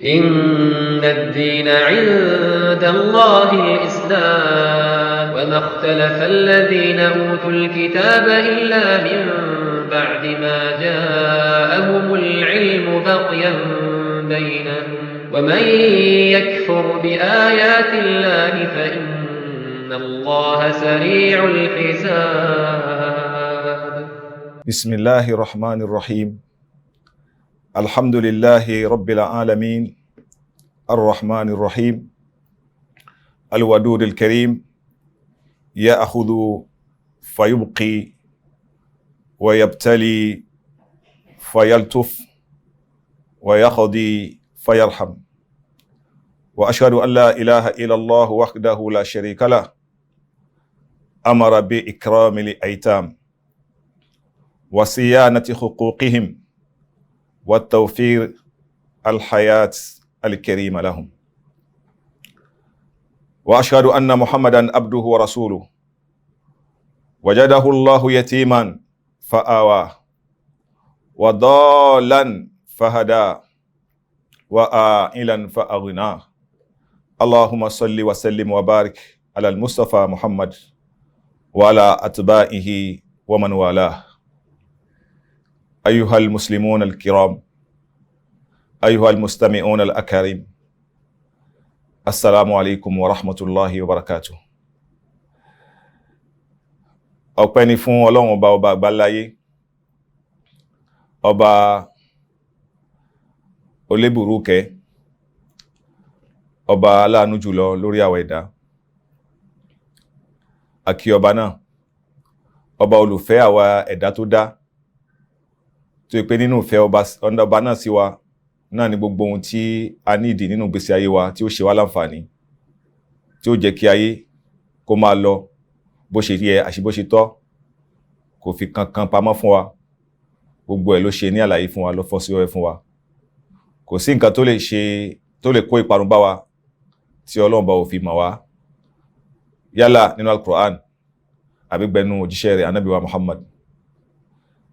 إن الدين عند الله الإسلام وما اختلف الذين أوتوا الكتاب إلا من بعد ما جاءهم العلم بغيا بينهم ومن يكفر بآيات الله فإن الله سريع الحساب. بسم الله الرحمن الرحيم، الحمد لله رب العالمين، الرحمن الرحيم، الودود الكريم، يأخذ فيبقي ويبتلي فيلطف ويقضي فيرحم، وأشهد أن لا إله إلا الله وحده لا شريك له، أمر بإكرام الأيتام وصيانة حقوقهم والتوفير الحياة الكريمة لهم، وأشهد أن محمدا عبده ورسوله، وجده الله يتيما فآواه، وضالا فهداه، وآئلا فأغناه. اللهم صل وسلم وبارك على المصطفى محمد وعلى أتباعه ومن والاه. أيها المسلمون الكرام، أيها المستمعون الأكارم، السلام عليكم ورحمة الله وبركاته. Ọpẹ́ ni fún Ọlọ́run Ọba, ọba àgbáláyé, ọba olébùrúkẹ́, ọba aláàánú jùlọ lórí àwọn ẹ̀dá. Àkí ọba náà, ọba olùfẹ́ àwa ẹ̀dá tó dá, tó yẹ pé nínú ìfẹ́ ọba náà sí wa náà ni gbogbo ohun tí a nídìí nínú ìgbésí ayé wa tí ó ṣe wá láǹfààní, tí ó jẹ́ kí ayé kó máa lọ bó ṣe yẹ àṣì bó ṣe tọ́, kò fi kankan pamọ́ fún wa. Gbogbo ẹ̀ ló ṣe ní àlàyé fún wa, ló fọ́ sí wẹ́wẹ́ fún wa. Kò sí nǹkan tó lè ṣe, tó lè kó ìparun bá wa tí Ọlọ́run bá ò fi mọ̀ wá, yálà nínú Al-Qur'an àbí gbẹnu òjíṣẹ́ rẹ̀, Ànábì wa Muhammad.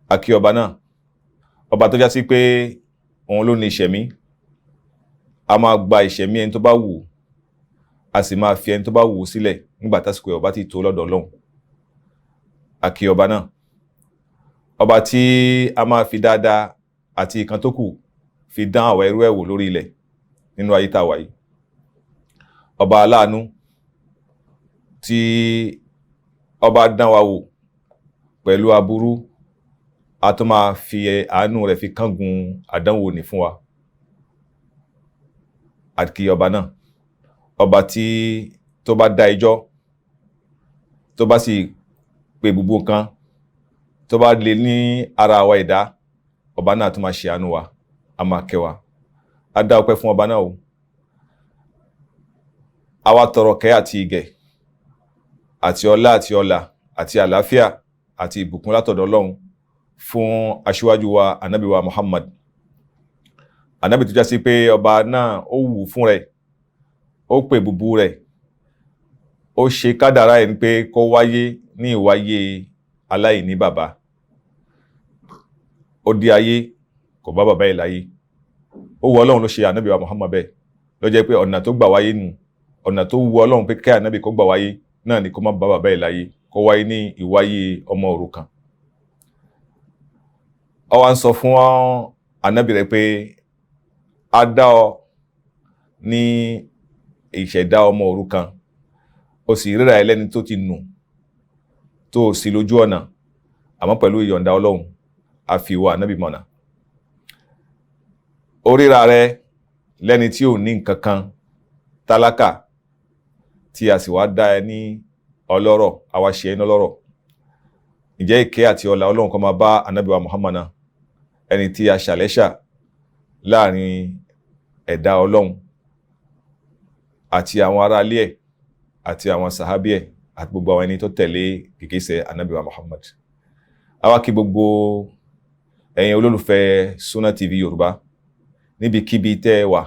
Àkí ọba náà, ọba tó já sí pé òun ló ní ìṣẹ̀mí. A máa gba ìṣẹ̀mí ẹni tó bá wù, a sì máa fi ẹni tó bá wù sílẹ̀ nígbà tásìkò ẹ̀ ọba ti tó lọ́dọ̀ Ọlọ́run. Àkí ọba náà, ọba tí a máa fi dáadáa àti ìkan tó kù fi dán àwọn ẹrú ẹ̀ wò lórí ilẹ̀ nínú ayé tá a wà yìí, ọba aláàánú tí ọba dán wa wò pẹ̀lú aburú, a tó máa fi àánú rẹ̀ fi kángun àdánwò ní fún wa. Àti ọba náà, ọba tí tó bá dá ẹjọ́, tó bá sì pè gbogbo nǹkan tó bá lè ní ara àwa ẹ̀dá, ọba náà tó máa ṣe àánú wa, a máa kẹ́ wa. A dá ọpẹ́ fún ọba náà o. Àwa tọrọ kẹ́ àti ìgẹ̀ àti ọlá àti ọlà àti àlàáfíà àti ìbùkún látọ̀dọ̀ Ọlọ́run fún aṣíwájú wa, Ànábì wa Muhammad, Ànábì tó já sí pé ọba náà ó wù fún rẹ̀, ó pè bùbù rẹ̀, ó ṣe kádàrá ẹ̀ ní pé kó wáyé ní ìwáyé aláìní bàbá. Ó dé ayé, kò bá bàbá ẹ̀ láyé. Ó wù Ọlọ́run ló ṣe Ànábì wa Muhammad bẹ́ẹ̀. Ló jẹ́ pé ọ̀nà tó gbà wáyé nù, ọ̀nà tó wù Ọlọ́run pé kẹ́ Ànábì kó gbà wáyé náà ni kó má bá bàbá ẹ̀ láyé, kó wáyé ní ìwáyé ọmọ òrukàn. Ó wá ń sọ fún Ànábì rẹ̀ pé a dá ọ ní ìṣẹ̀dá ọmọ òrukàn, ó sì ríra ẹ lẹ́ni tó ti nù, tó sì lójú ọ̀nà, àmọ́ pẹ̀lú ìyọ̀ǹda Ọlọ́run, a fi ìwọ Ànábì mọ̀nà. Ó ríra rẹ lẹ́ni tí ò ní nǹkan kan, tálákà, tí a sì wá dá ẹ ní ọlọ́rọ̀, àwa ṣe ẹ ní ọlọ́rọ̀. Ǹjẹ́ ìkẹ́ àti ọlá Ọlọ́run kó máa bá Ànábì wa Muhammad náà, ẹni tí a ṣàlẹ́ṣà láàrin ẹ̀dá Ọlọ́run, àti àwọn ará ilé ẹ̀ àti àwọn sàhábí ẹ̀ àti gbogbo àwọn ẹni tó tẹ̀lé gìgísẹ̀ Ànábì wa Muhammad. Àwa kí gbogbo ẹ̀yin olólùfẹ́ Sunna TV Yorùbá níbikíbi tẹ́ ẹ wà,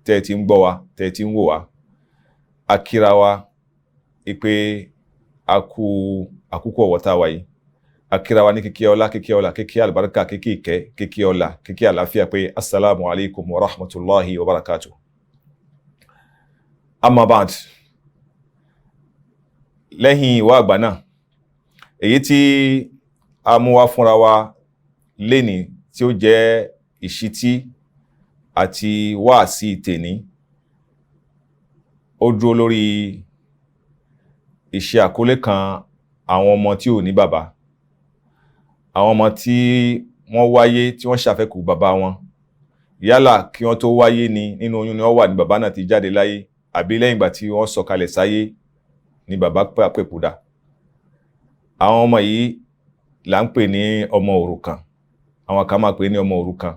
tẹ́ ẹ ti ń gbọ́ wa, tẹ́ ẹ ti ń wò wá. A kíra wa pé a kú àkókò ọ̀wọ̀ tá a wà yìí. Akíra wa ní kíkí ọlá, kíkí ọlá, kíkí àlùbáríkà, kíkí ìkẹ́, kíkí ọlá, kíkí àlàáfíà pé assalamu alaikum wa rahmatulahi wa barakatuh. Amma ba'd, lẹ́yìn ìwà àgbà náà, èyí tí a mú wá fúnra wa lénìí tí ó jẹ́ ìṣítí àti wáàsí tèní, ó dúró lórí ìṣe àkọlé kan: àwọn ọmọ tí ò ní bàbá, àwọn ọmọ tí wọ́n wáyé tí wọ́n ṣàfẹ́kù bàbá wọn, yálà kí wọ́n tó wáyé ni, nínú oyún ni wọ́n wà ní bàbá náà ti jáde láyé, àbí lẹ́yìn ìgbà tí wọ́n sọ̀kalẹ̀ sáyé ni bàbá pàpẹ̀kùdà. Àwọn ọmọ yìí là ń pè ní ọmọ òrukàn. Àwọn kan máa pè ní ọmọ òrukàn.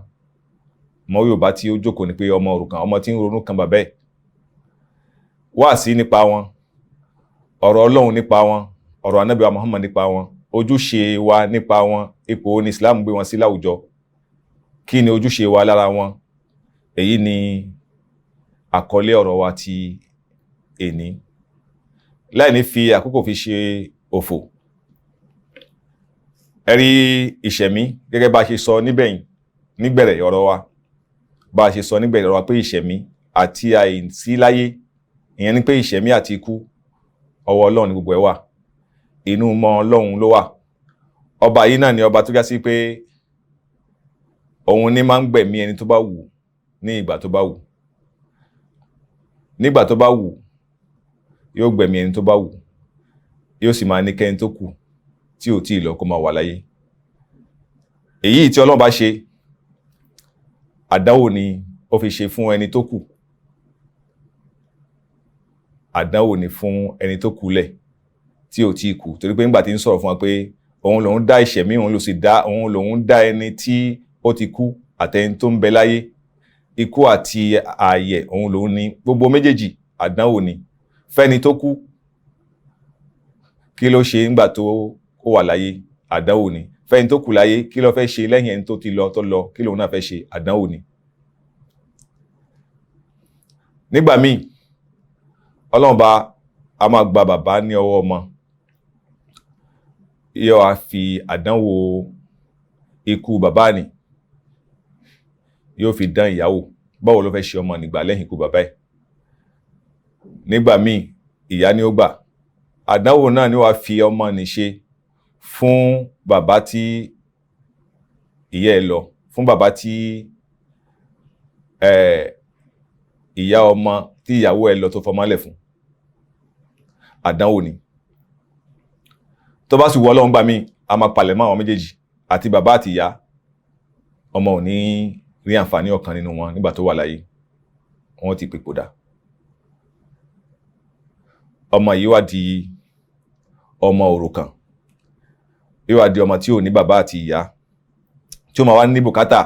Ọmọ Yorùbá tí ó jókòó ni pé ọmọ òrukàn, ọmọ tí ń ronú kan bàbá ẹ̀. Wáàsí nípa wọn, ọ̀rọ̀ Ọlọ́run nípa wọn, ọ̀rọ̀ Ànábì wa Muhammad nípa wọn, ojúṣe wa nípa wọn, ipò ní Islam gbé wọn sí láwùjọ, kí ni ojúṣe wa lára wọn? Èyí ni àkọlé ọ̀rọ̀ wa ti èní. Láì ní fi àkókò fi ṣe òfò, ẹ rí ìṣẹ̀mí, gẹ́gẹ́ bá a ṣe sọ níbẹ̀yìn nígbẹ̀rẹ̀ ọ̀rọ̀ wa, bá a ṣe sọ nígbẹ̀rẹ̀ ọ̀rọ̀ wa pé ìṣẹ̀mí àti àìsí láyé, ìyẹn ni pé ìṣẹ̀mí àti ikú, ọwọ́ Ọlọ́run ni gbogbo ẹ̀ wà, inú mọ́ Ọlọ́run ló wà. Ọba yìí náà ni ọba tó já sí pé òun ní máa ń gbẹ̀mí ẹni tó bá wù ní ìgbà tó bá wù. Nígbà tó bá wù, yóò gbẹ̀mí ẹni tó bá wù, yóò sì máa ní kẹ́ni tó kù tí ò tí ì lọ kó máa wà láyé. Èyí tí Ọlọ́run bá ṣe, àdánwò ni ó fi ṣe fún ẹni tó kù, àdánwò ni fún ẹni tó kù lẹ̀ tí ò tí ì kú, torí pé nígbà tí ń sọ̀rọ̀ fún wa pé òun lòun dá ìṣẹ̀mí, òun ló sì dá, òun lòun dá ẹni tí ó ti kú àtẹni tó ń bẹ láyé, ikú àti ààyè òun lòun ní gbogbo méjèèjì, àdánwò ni fẹ́ni tó kú. Kí ló ṣe nígbà tó ó wà láyé? Àdánwò ni fẹ́ni tó kù láyé. Kí ló fẹ́ ṣe lẹ́yìn ẹni tó ti lọ tó lọ? Kí lòun náà fẹ́ ṣe? Àdánwò ni. Nígbà míì, Ọlọ́run bá a máa gba bàbá ní ọwọ́ ọmọ, yóò á fi àdánwò ikú bàbá ni yóò fi dán ìyàwó, báwo ló fẹ́ ṣe ọmọ nígbà lẹ́yìn ikú bàbá ẹ̀. Nígbà míì, ìyá ni ó gbà, àdánwò náà ni wàá fi ọmọ ní ṣe fún bàbá tí ìyá ẹ̀ lọ, fún bàbá tí ìyá ọmọ tí ìyàwó ẹ̀ lọ tó fọmọ lẹ̀ fún, àdánwò ni. Tó bá sì wọ Ọlọ́run gbà míì, a máa palẹ̀ mọ́ àwọn méjèèjì, àti bàbá àti ìyá. Ọmọ ò ní rí àǹfààní ọ̀kan nínú wọn nígbà tó wà láyé, wọ́n ti pèpòdà. Ọmọ yìí wá di ọmọ òrukàn, yóò wá di ọmọ tí ò ní bàbá àti ìyá, tí ó máa wá ní bùkátà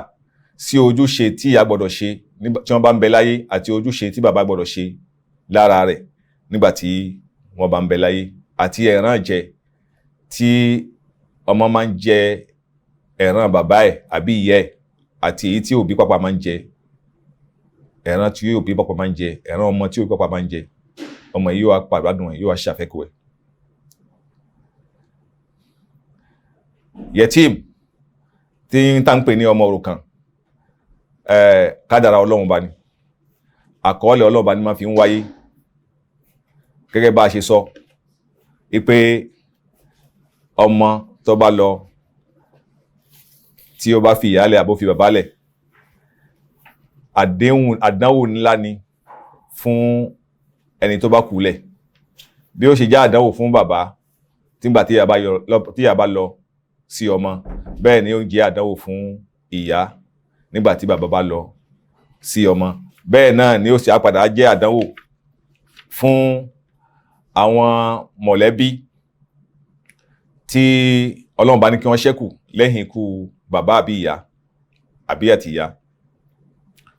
sí ojúṣe tí ìyá gbọ́dọ̀ ṣe tí wọ́n bá ń bẹ láyé, àti ojúṣe tí bàbá gbọ́dọ̀ ṣe lára rẹ̀ nígbà tí wọ́n bá ń bẹ láyé, àti ẹ̀ràn jẹ tí ọmọ máa ń jẹ, ẹ̀ràn bàbá ẹ̀ àbí ìyá ẹ̀, àti èyí tí òbí pàpà máa ń jẹ, ẹ̀ràn tí òbí pàpà máa ń jẹ, ẹ̀ràn ọmọ tí òbí pàpà máa ń jẹ. Ọmọ yìí yóò wá pàdánù ẹ̀, yóò wá ṣàfẹ́kù ẹ̀. Yẹtìm tí ń tá ń pè ní ọmọ òrukàn, kádàrá Ọlọ́run bá ní, àkọọ́lẹ̀ Ọlọ́run bá ní máa fi ń wáyé. Gẹ́gẹ́ bá a ṣe sọ pé ọmọ tó bá lọ, tí ó bá fi ìyá lẹ̀ àbó fi bàbá lẹ̀, àdéhùn àdánwò ńlá ni fún ẹni tó bá kú lẹ̀. Bí ó ṣe jẹ́ àdánwò fún bàbá tígbà tí ìyá bá lọ sí ọmọ, bẹ́ẹ̀ ni ó ń jẹ́ àdánwò fún ìyá nígbà tí bàbá bá lọ sí ọmọ. Bẹ́ẹ̀ náà ni ó sì á padà jẹ́ àdánwò fún àwọn mọ̀lẹ́bí tí Ọlọ́run bá ní kí wọ́n ṣẹ́kù lẹ́yìn ikú bàbá àbí ìyá àbí àti ìyá,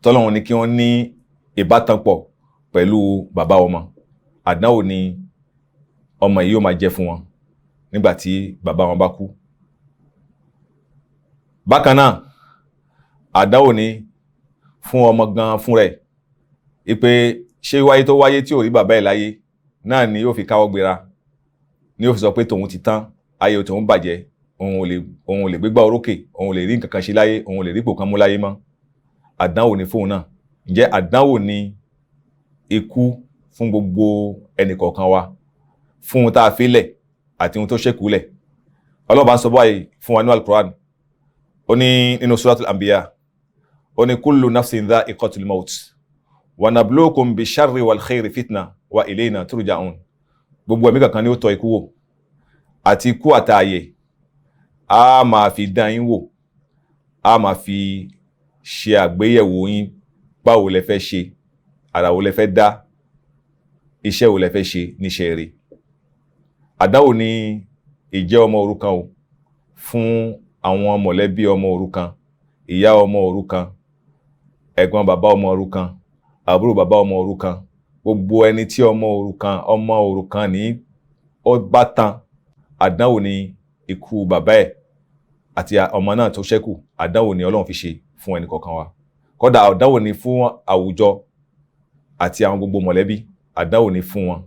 tọ́lọ́run ní kí wọ́n ní ìbátan pọ̀ pẹ̀lú bàbá ọmọ. Àdánwò ni ọmọ yìí yóò máa jẹ́ fún wọn nígbà tí bàbá wọn bá kú. Bákan náà, àdánwò ni fún ọmọ gan fún rẹ̀, ipe ṣé wáyé tó wáyé tí ò rí bàbá ẹ̀ láyé náà ni yóò fi káwọ́ gbéra, ni yóò fi sọ pé tòun ti tán, ayé tòun bàjẹ́, òun Òun ò lè gbégbá orókè, òun ò lè rí nǹkan kan ṣe láyé, òun ò lè rí ipò kan mú láyé mọ́. Àdánwò ni fóun náà. Ǹjẹ́ àdánwò ni ikú fún gbogbo ẹnìkọ̀ọ̀kan wa, fún ohun tá a fi lẹ̀ àti ohun tó ṣẹ́kù lẹ̀. Ọlọ́run bá ń sọ báyìí fún wa ní Al-Qur'an. Ó ní nínú Suratul Anbiya, ó ní kullu nafsin dha'iqatul maut wa nabluukum bisharri wal khairi fitna wa ilayna turja'un. Gbogbo ẹ̀mí kankan ni ó tọ́ ikú wò, àti ikú àtààyè, a máa fi dán yín wò, a máa fi ṣe àgbéyẹ̀wò yín. Báwo lẹ fẹ́ ṣe? Àrà wo lẹ fẹ́ dá? Iṣẹ́ wo lẹ fẹ́ ṣe níṣẹ́ rẹ̀? Àdánwò ni ìjẹ́ ọmọ òrukàn o fún àwọn mọ̀lẹ́bí ọmọ òrukàn, ìyá ọmọ òrukàn, ẹ̀gbọ́n bàbá ọmọ òrukàn, àbúrò bàbá ọmọ òrukàn, gbogbo ẹni tí ọmọ òrukàn ní ó bá tán. Àdánwò ni ikú bàbá ẹ̀ àti ọmọ náà tó ṣẹ́kù. Àdánwò ni Ọlọ́run fi ṣe fún ẹnì kọ̀ọ̀kan wa. Kódà àdánwò ni fún àwùjọ àti àwọn gbogbo mọ̀lẹ́bí. Àdánwò ni fún wọn.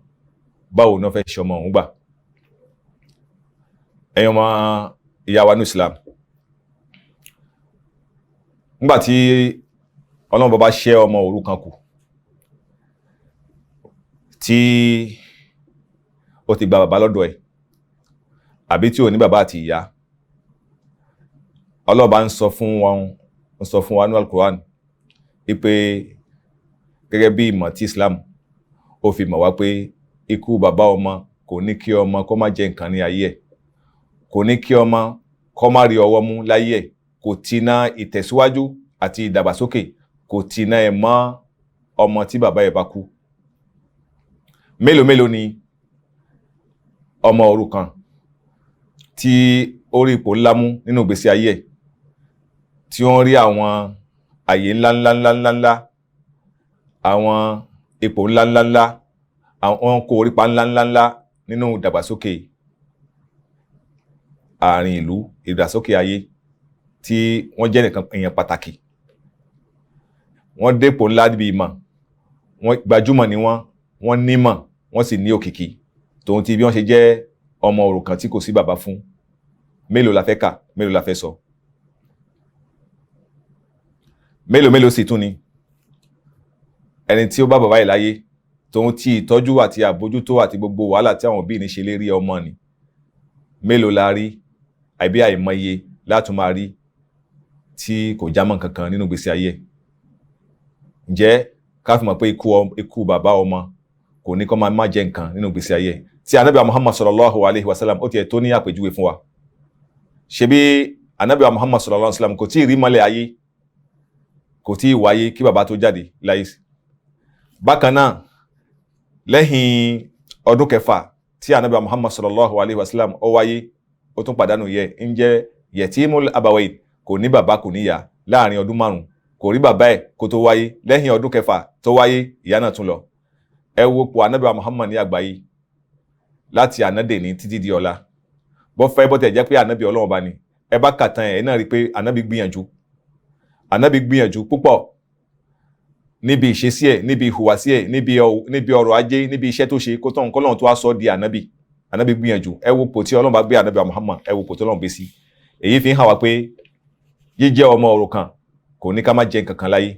Báwo ni wọ́n fẹ́ ṣe ọmọ òun gbà? Ẹ̀yin ọmọ ìyá wa ní Islam, nígbà tí Ọlọ́run bá bá ṣẹ́ ọmọ òrukàn kù, tí ó ti gba bàbá lọ́dọ̀ ẹ̀ àbí tí ò ní bàbá àti ìyá, Ọlọ́run bá ń sọ fún wọn, ń sọ fún wa ní Al-Qur'an wípé, gẹ́gẹ́ bí ìmọ̀ tí Islam ó fi mọ̀ wá pé ikú bàbá ọmọ kò ní kí ọmọ kó má jẹ nǹkan ní ayé ẹ̀, kò ní kí ọmọ kó má rí ọwọ́ mú láyé ẹ̀, kò tìǹà ìtẹ̀síwájú àti ìdàgbàsókè, kò tìǹà ẹ̀ mọ́ ọmọ tí bàbá ẹ̀ bá kú. Mélòó mélòó ni ọmọ òrukàn tí ó rí ipò ńlá mú nínú ìgbésí ayé ẹ̀, tí ó ń rí àwọn àyè ńlá ńlá ńlá ńlá ńlá, àwọn ipò ńlá ńlá ńlá, àwọn kó orípa ńlá ńlá ńlá nínú ìdàgbàsókè àárín ìlú, ìdàgbàsókè ayé, tí wọ́n jẹ́ nìkan èèyàn pàtàkì, wọ́n dépò ńlá níbi ìmọ̀, wọ́n gbajúmọ̀ ni wọ́n, wọ́n nímọ̀, wọ́n sì ní òkìkí, tòun ti bí wọ́n ṣe jẹ́ ọmọ òrukàn tí kò sí bàbá fún? Mélòó la fẹ́ kà? Mélòó la fẹ́ sọ? Mélòó mélòó sì tún ni ẹni tí ó bá bàbá yìí láyé, tòun ti ìtọ́jú àti àbójútó àti gbogbo wàhálà tí àwọn òbí ní ṣe lérí ọmọ ni? Mélòó la rí àbí àìmọye látún máa rí tí kò jámọ́ kankan nínú ìgbésí ayé ẹ̀? Ǹjẹ́ ká fi mọ̀ pé ikú bàbá ọmọ kò ní kó máa má jẹ nǹkan nínú ìgbésí ayé ẹ̀, tí Anabi Muhammad sallallahu alayhi wa sallam, ó tiẹ̀ tó ní àpèjúwe fún wa. Ṣebí Anabi Muhammad sallallahu alayhi wa sallam kò tí ì rí mọ́lẹ̀ ayé, kò tí ì wáyé kí bàbá tó jáde láyé. Bákan náà, lẹ́yìn ọdún 6 tí Anabi Muhammad sallallahu alayhi wa sallam ó wáyé, ó tún pàdánù yẹ ń jẹ́ yetimul abawain. Kò ní bàbá, kò ní ìyá. Láàrin ọdún 5 kò rí bàbá ẹ̀ kó tó wáyé. Lẹ́yìn ọdún 6 tó wáyé, ìyá náà tún lọ. Ẹ wo pò Anabi Muhammad ní àgbáyé láti ànádè ní títí di ọ̀la. Bọ́ fẹ́ bọ́ tẹ̀ jẹ́ pé ànábì Ọlọ́run bá ní, ẹ bá kàtàn ẹ̀ náà rí i pé ànábì gbìyànjú, ànábì gbìyànjú púpọ̀ níbi ìṣesí ẹ̀, níbi ìhùwàsí ẹ̀, níbi ọrọ̀ ajé, níbi iṣẹ́ tó ṣe kó tán kọ́lọ́run tó wá sọ di ànábì. Ànábì gbìyànjú. Ẹ wo pò tí Ọlọ́run bá gbé ànábì Muhammad, ẹ wo pò tí Ọlọ́run gbé sí. Èyí fi ń hàn wá pé jíjẹ́ ọmọ òrukàn kò ní ká má jẹ nǹkan kan láyé.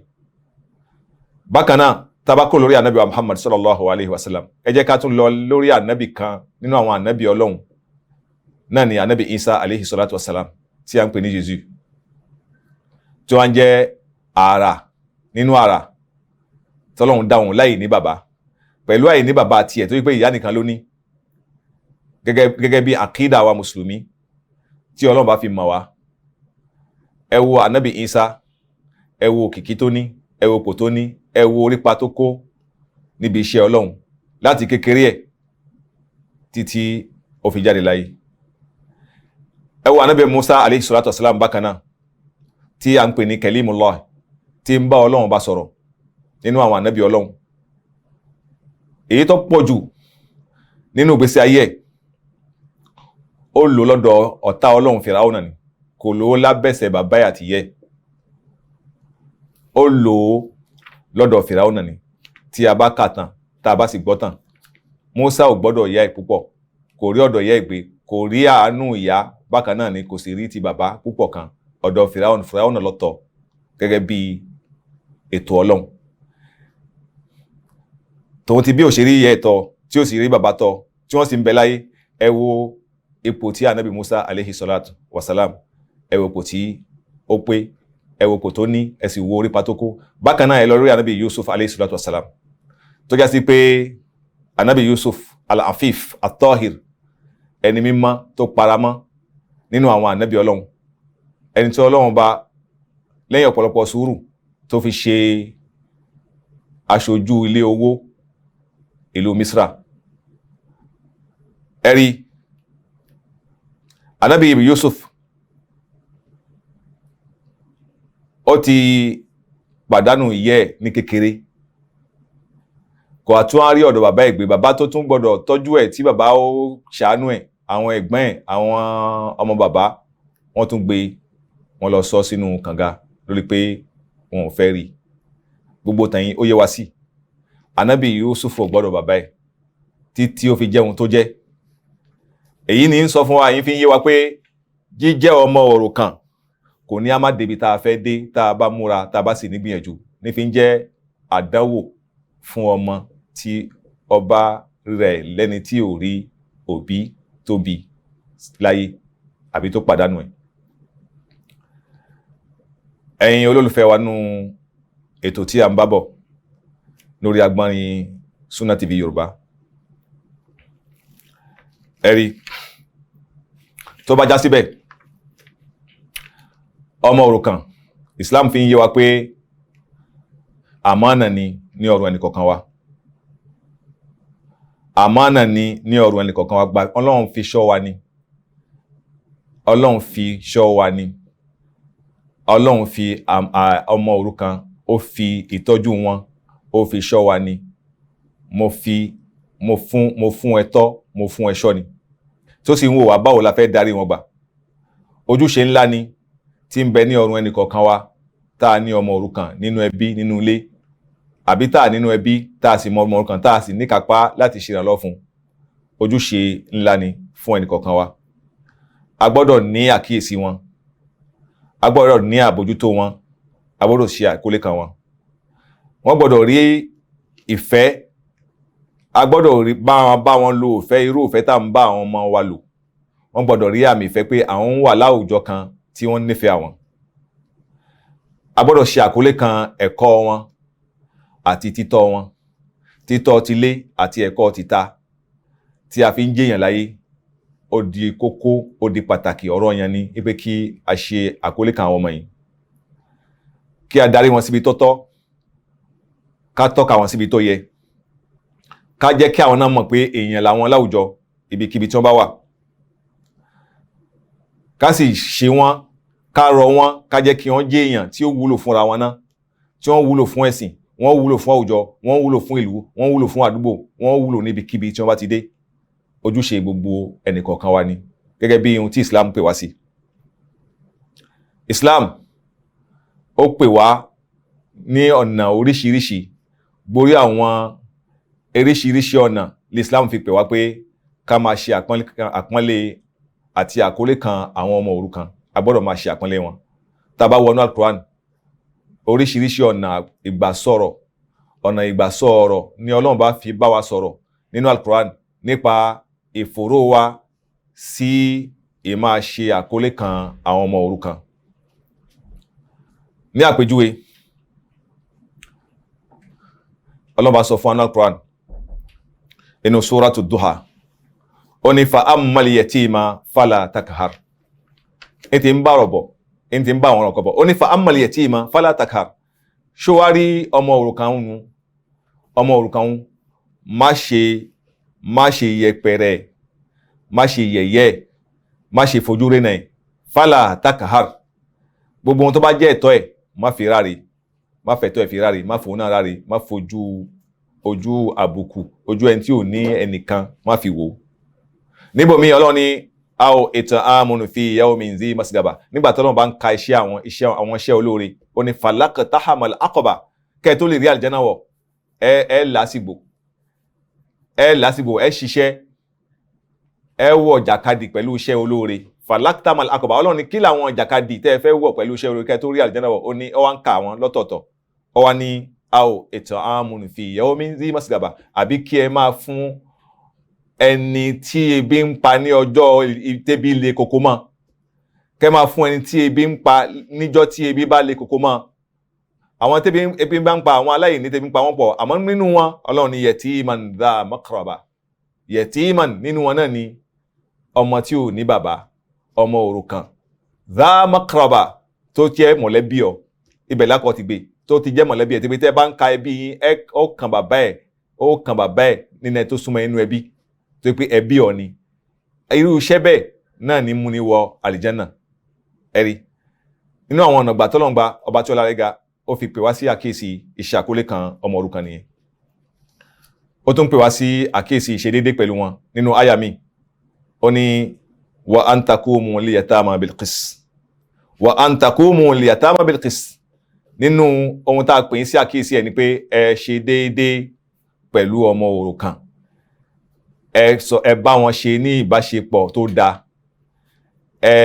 Bákan náà, tá bá kúrò lórí ànábì Muhammad sallallahu alayhi wa sallam, ẹ jẹ́ ká tún lọ lórí ànábì kan nínú àwọn ànábì Ọlọ́run náà ni ànábì Isa alayhi salatu wa salam, tí a ń pè ní Jésù, tí wọ́n ń jẹ́ àrà nínú àrà tọ́lọ́run dáhùn láì ní bàbá, pẹ̀lú àìní bàbá tiẹ̀ tó yí pé ìyá nìkan ló ní, gẹ́gẹ́ bí àkídà wa mùsùlùmí tí Ọlọ́run bá fi mọ̀ wá. Ẹ wo ànábì Isa, ẹ wo òkìkí tó ní, ẹ wo ipò tó ní, ẹ wo orípa tó kó níbi iṣẹ́ Ọlọ́run láti kékeré ẹ̀ títí ó fi jáde láyé. Ẹ wo ànábì Musa alayhi salatu wasalam bákan náà, tí a ń pè ní Kalimullah, tí ń bá Ọlọ́run bá sọ̀rọ̀ nínú àwọn ànábì Ọlọ́run. Èyí tó pọ̀ jù nínú ìgbésí ayé ẹ̀, ó lò lọ́dọ̀ ọ̀tá Ọlọ́run Fìràwọ̀nà ni. Kò lò ó lábẹ́sẹ̀ bàbá ẹ̀ àti ìyẹ́, ó lò ó lọ́dọ̀ Fìràwọ̀nà ni. Tí a bá kà tán, tá a bá sì gbọ́ tán, Musa ò gbọ́dọ̀ ìyá ẹ̀ púpọ̀, kò rí ọ̀dọ̀ ìyá ẹ̀ gbé, kò rí àánú ìyá. Bákan náà ni kò sì rí ti bàbá púpọ̀ kan ọ̀dọ̀ Fìráùn. Fìráùn náà lọ́tọ̀ gẹ́gẹ́ bí ètò Ọlọ́run. Tòun ti bí ò ṣe rí ìyá ẹ̀ tọ́, tí ó sì rí bàbá tọ́, tí wọ́n sì ń bẹ láyé, ẹ wo ipò tí anabi Musa aleyhi salatu wasalam, ẹ wo ipò tí ó pé, ẹ wo ipò tó ní, ẹ sì wo orí patókó. Bákan náà ẹ lọ rí anabi Yusuf aleyhi salatu wasalam, tó já sí pé anabi Yusuf al-Afif at-Tahir, ẹni mímọ́ tó paramọ́ nínú àwọn anabi Ọlọ́run, ẹni tí Ọlọ́run bá lẹ́yìn ọ̀pọ̀lọpọ̀ sùúrù tó fi ṣe aṣojú ilé owó ìlú Misra. Ẹ̀rí anabi Yusuf ó ti pàdánù ìyẹ́ ẹ̀ ní kékeré, kò àtún á rí ọ̀dọ̀ bàbá ẹ̀ gbé, bàbá tó tún gbọ́dọ̀ tọ́jú ẹ̀ tí bàbá ó ṣàánú ẹ̀, àwọn ẹ̀gbọ́n ẹ̀, àwọn ọmọ bàbá, wọ́n tún gbé wọn lọ sọ sínú kànga lórí pé wọn ò fẹ́ rí. Gbogbo tẹ̀yìn ó yé wa sí, anabi Yusuf ò gbọ́dọ̀ bàbá ẹ̀ títí ó fi jẹun tó jẹ́. Èyí ni ń sọ fún wa, èyí fi ń yé wa pé jíjẹ́ ọmọ òrukàn kò ní a má débi tá a fẹ́ dé tá a bá múra, tá a bá sì nígbìyànjú. Ní fi ń jẹ́ àdánwò fún ọmọ tí ọba rẹ̀ lẹ́ni tí ò rí òbí tó bí láyé àbí tó pàdánù ẹ̀. Ẹ̀yin olólùfẹ́ wa nú ètò tí a ń bá bọ̀ lórí agbọ́nrin Sunna TV Yorùbá, ẹ rí tó bá já síbẹ̀, ọmọ òrukàn, Islam fi ń yé wa pé àmánà ni ní ọrùn ẹnìkọ̀ọ̀kan wa, àmánà ni ní ọrùn ẹnìkọ̀ọ̀kan wa. Gba Ọlọ́run fi ṣọ́ wa ni, Ọlọ́run fi ṣọ́ wa ni, Ọlọ́run fi ọmọ òrukàn, ó fi ìtọ́jú wọn, ó fi ṣọ́ wa ni. Mo fi mo fún mo fún ẹ tọ́, mo fún ẹ ṣọ́ ni, tó sì ń wò wá báwo la fẹ́ darí wọn gbà. Ojúṣe ńlá ni tí ń bẹ ní ọrùn ẹnìkọ̀ọ̀kan wa tá a ní ọmọ òrukàn nínú ẹbí, nínú ilé, àbí tá a nínú ẹbí tá a sì mọ ọmọ òrukàn tá a sì níkápá láti ṣèrànlọ́wọ́ fún. Ojúṣe ńlá ni fún ẹnìkọ̀ọ̀kan wa. A gbọ́dọ̀ ní àkíyèsí wọn, a gbọ́dọ̀ ní àbójútó wọn, a gbọ́dọ̀ ṣe àkólé kan wọn. Wọ́n gbọ́dọ̀ rí ìfẹ́, a gbọ́dọ̀ rí bá wọn lo ìfẹ́, irú ìfẹ́ tá à ń bá àwọn ọmọ wa lò. Wọ́n gbọ́dọ̀ rí àmì ìfẹ́ pé àwọn ń wà láwùjọ kan tí wọ́n nífẹ̀ẹ́ àwọn. A gbọ́dọ̀ ṣe àkólé kan ẹ̀kọ́ wọn àti títọ́ wọn, títọ́ tilé àti ẹ̀kọ́ tìta tí a fi ń jẹ́yàn láyé. Ó di kókó, ó di pàtàkì, ọ̀rọ̀ yẹn ni pé kí a ṣe àkólé kan àwọn ọmọ yìí, kí a darí wọn síbi tó tọ́, ká tọ́ka wọn síbi tó yẹ, ká jẹ́ kí àwọn náà mọ̀ pé èèyàn làwọn láwùjọ ibikíbi tí wọ́n bá wà, ká sì ṣe wọ́n, ká rọ wọ́n, ká jẹ́ kí wọ́n jẹ́ èèyàn tí ó wúlò fúnra wọn náà, tí wọ́n wúlò fún ẹ̀sìn, wọ́n wúlò fún àwùjọ, wọ́n wúlò fún ìlú, wọ́n wúlò fún àdúgbò, wọ́n wúlò níbikíbi tí wọ́n bá ti dé. Ojúṣe gbogbo ẹnìkọ̀ọ̀kan wa ni, gẹ́gẹ́ bí ohun tí Islam pè wá sí. Islam ó pè wá ní ọ̀nà oríṣiríṣi, borí àwọn oríṣiríṣi ọ̀nà l'Islam fi pè wá pé ká máa ṣe àpọ́nlé àti àkólé kan àwọn ọmọ òrukàn. A gbọ́dọ̀ máa ṣe àpọ́nlé wọn. Tá a bá wọnú Al-Quran, oríṣiríṣi ọ̀nà ìgbàsọ̀rọ̀, ọ̀nà ìgbàsọ̀rọ̀ ni Ọlọ́run bá fi bá wa sọ̀rọ̀ nínú Al-Quran nípa ìfòró wa sí ìmáa ṣe àkólé kan àwọn ọmọ òrukàn. Ní àpèjúwe, Ọlọ́run bá sọ fún Al-Quran inú Suratu Duha, ó ní fa ammal yatima fala takhar. Ní ti ń bá ọ̀rọ̀ bọ̀, ní ti ń bá àwọn ọ̀rọ̀ kan bọ̀, ó ní fa ammal yatima fala takhar. Ṣó wá rí ọmọ òrukàn ń, ọmọ òrukàn ń, má ṣe yẹpẹrẹ, má ṣe yẹ̀yẹ́, má ṣe fojú rénà ẹ̀. Fala takhar, gbogbo ohun tó bá jẹ́ ẹ̀tọ́ ẹ̀ má fi ráre, má fẹ̀tọ́ ẹ̀ fi ráre, má fòun náà ráre, má fojú ojú àbùkù, ojú ẹni tí ò ní ẹnìkan má fi wò ó. Níbòmí Ọlọ́run ní a ò ètò àmúnú fi yawmin zi masgaba. Nígbà tí Ọlọ́run bá ń ka iṣẹ́ àwọn iṣẹ́ àwọn iṣẹ́ olóore, ó ní falaqtahamal aqaba, kẹ́ ẹ tó lè rí àlùjánnà wọ̀, ẹ làásìgbò, ẹ làásìgbò, ẹ ṣiṣẹ́, ẹ wọ̀ jàkadì pẹ̀lú iṣẹ́ olóore. Falaktamal akọba, Ọlọ́run ní kí làwọn ìjàkadì tẹ́ ẹ fẹ́ wọ̀ pẹ̀lú iṣẹ́ orí kẹ́ tó rí àlìjáná wọ̀. Ó ní ọ wá ń ka àwọn lọ́tọ̀ọ̀tọ̀. Ọ wá ní a ó ètò àmúnfì ìyàwó mi rí mọ́sígàbà, àbí kí ẹ máa fún ẹni tí ebi ń pa ní ọjọ́ tẹ́bi le koko mọ́, kẹ́ máa fún ẹni tí ebi ń pa níjọ́ tí ebi bá le koko mọ́. Àwọn tẹ́bi ebi bá ń pa, àwọn aláìní tẹ́bi ń pa wọ́n pọ̀, àmọ́ nínú wọn Ọlọ́run ní yẹtíman dha makraba. Yẹtíman nínú wọn náà ni ọmọ tí ò ní bàbá, ọmọ òrukàn, dha makraba tó jẹ́ mọ̀lẹ́bí ọ, ibẹ̀ lákọ̀ ti gbé tó ti jẹ́ mọ̀lẹ́bí ẹ̀, tí pé tẹ́ bá ń ka ẹbí yín, ẹ ó kan bàbá ẹ̀, ó kan bàbá ẹ̀ nínú ẹ tó súnmọ́ inú ẹbí, tó pé ẹbí ọ ni. Irú iṣẹ́ bẹ́ẹ̀ náà ní múni wọ àlìjánà. Ẹ̀rí nínú àwọn ọ̀nà gbàtọ́lọ́ngba ọba tí ọlá rẹ̀ ga ó fi pè wá sí àkíyèsí iṣẹ́ àkólé kan ọmọ òrukàn nìyẹn. Ó tún pè wá sí àkíyèsí ìṣedéédé pẹ̀lú wọn nínú àyà mi. Ó ní wa an taqumu lil yatama bil qist, wa an taqumu lil yatama bil qist. Nínú ohun tá a pè ń sí àkíyèsí ẹ̀ ni pé ẹ ṣe déédéé pẹ̀lú ọmọ òrukàn, ẹ sọ ẹ bá wọn ṣe ní ìbáṣepọ̀ tó dáa, ẹ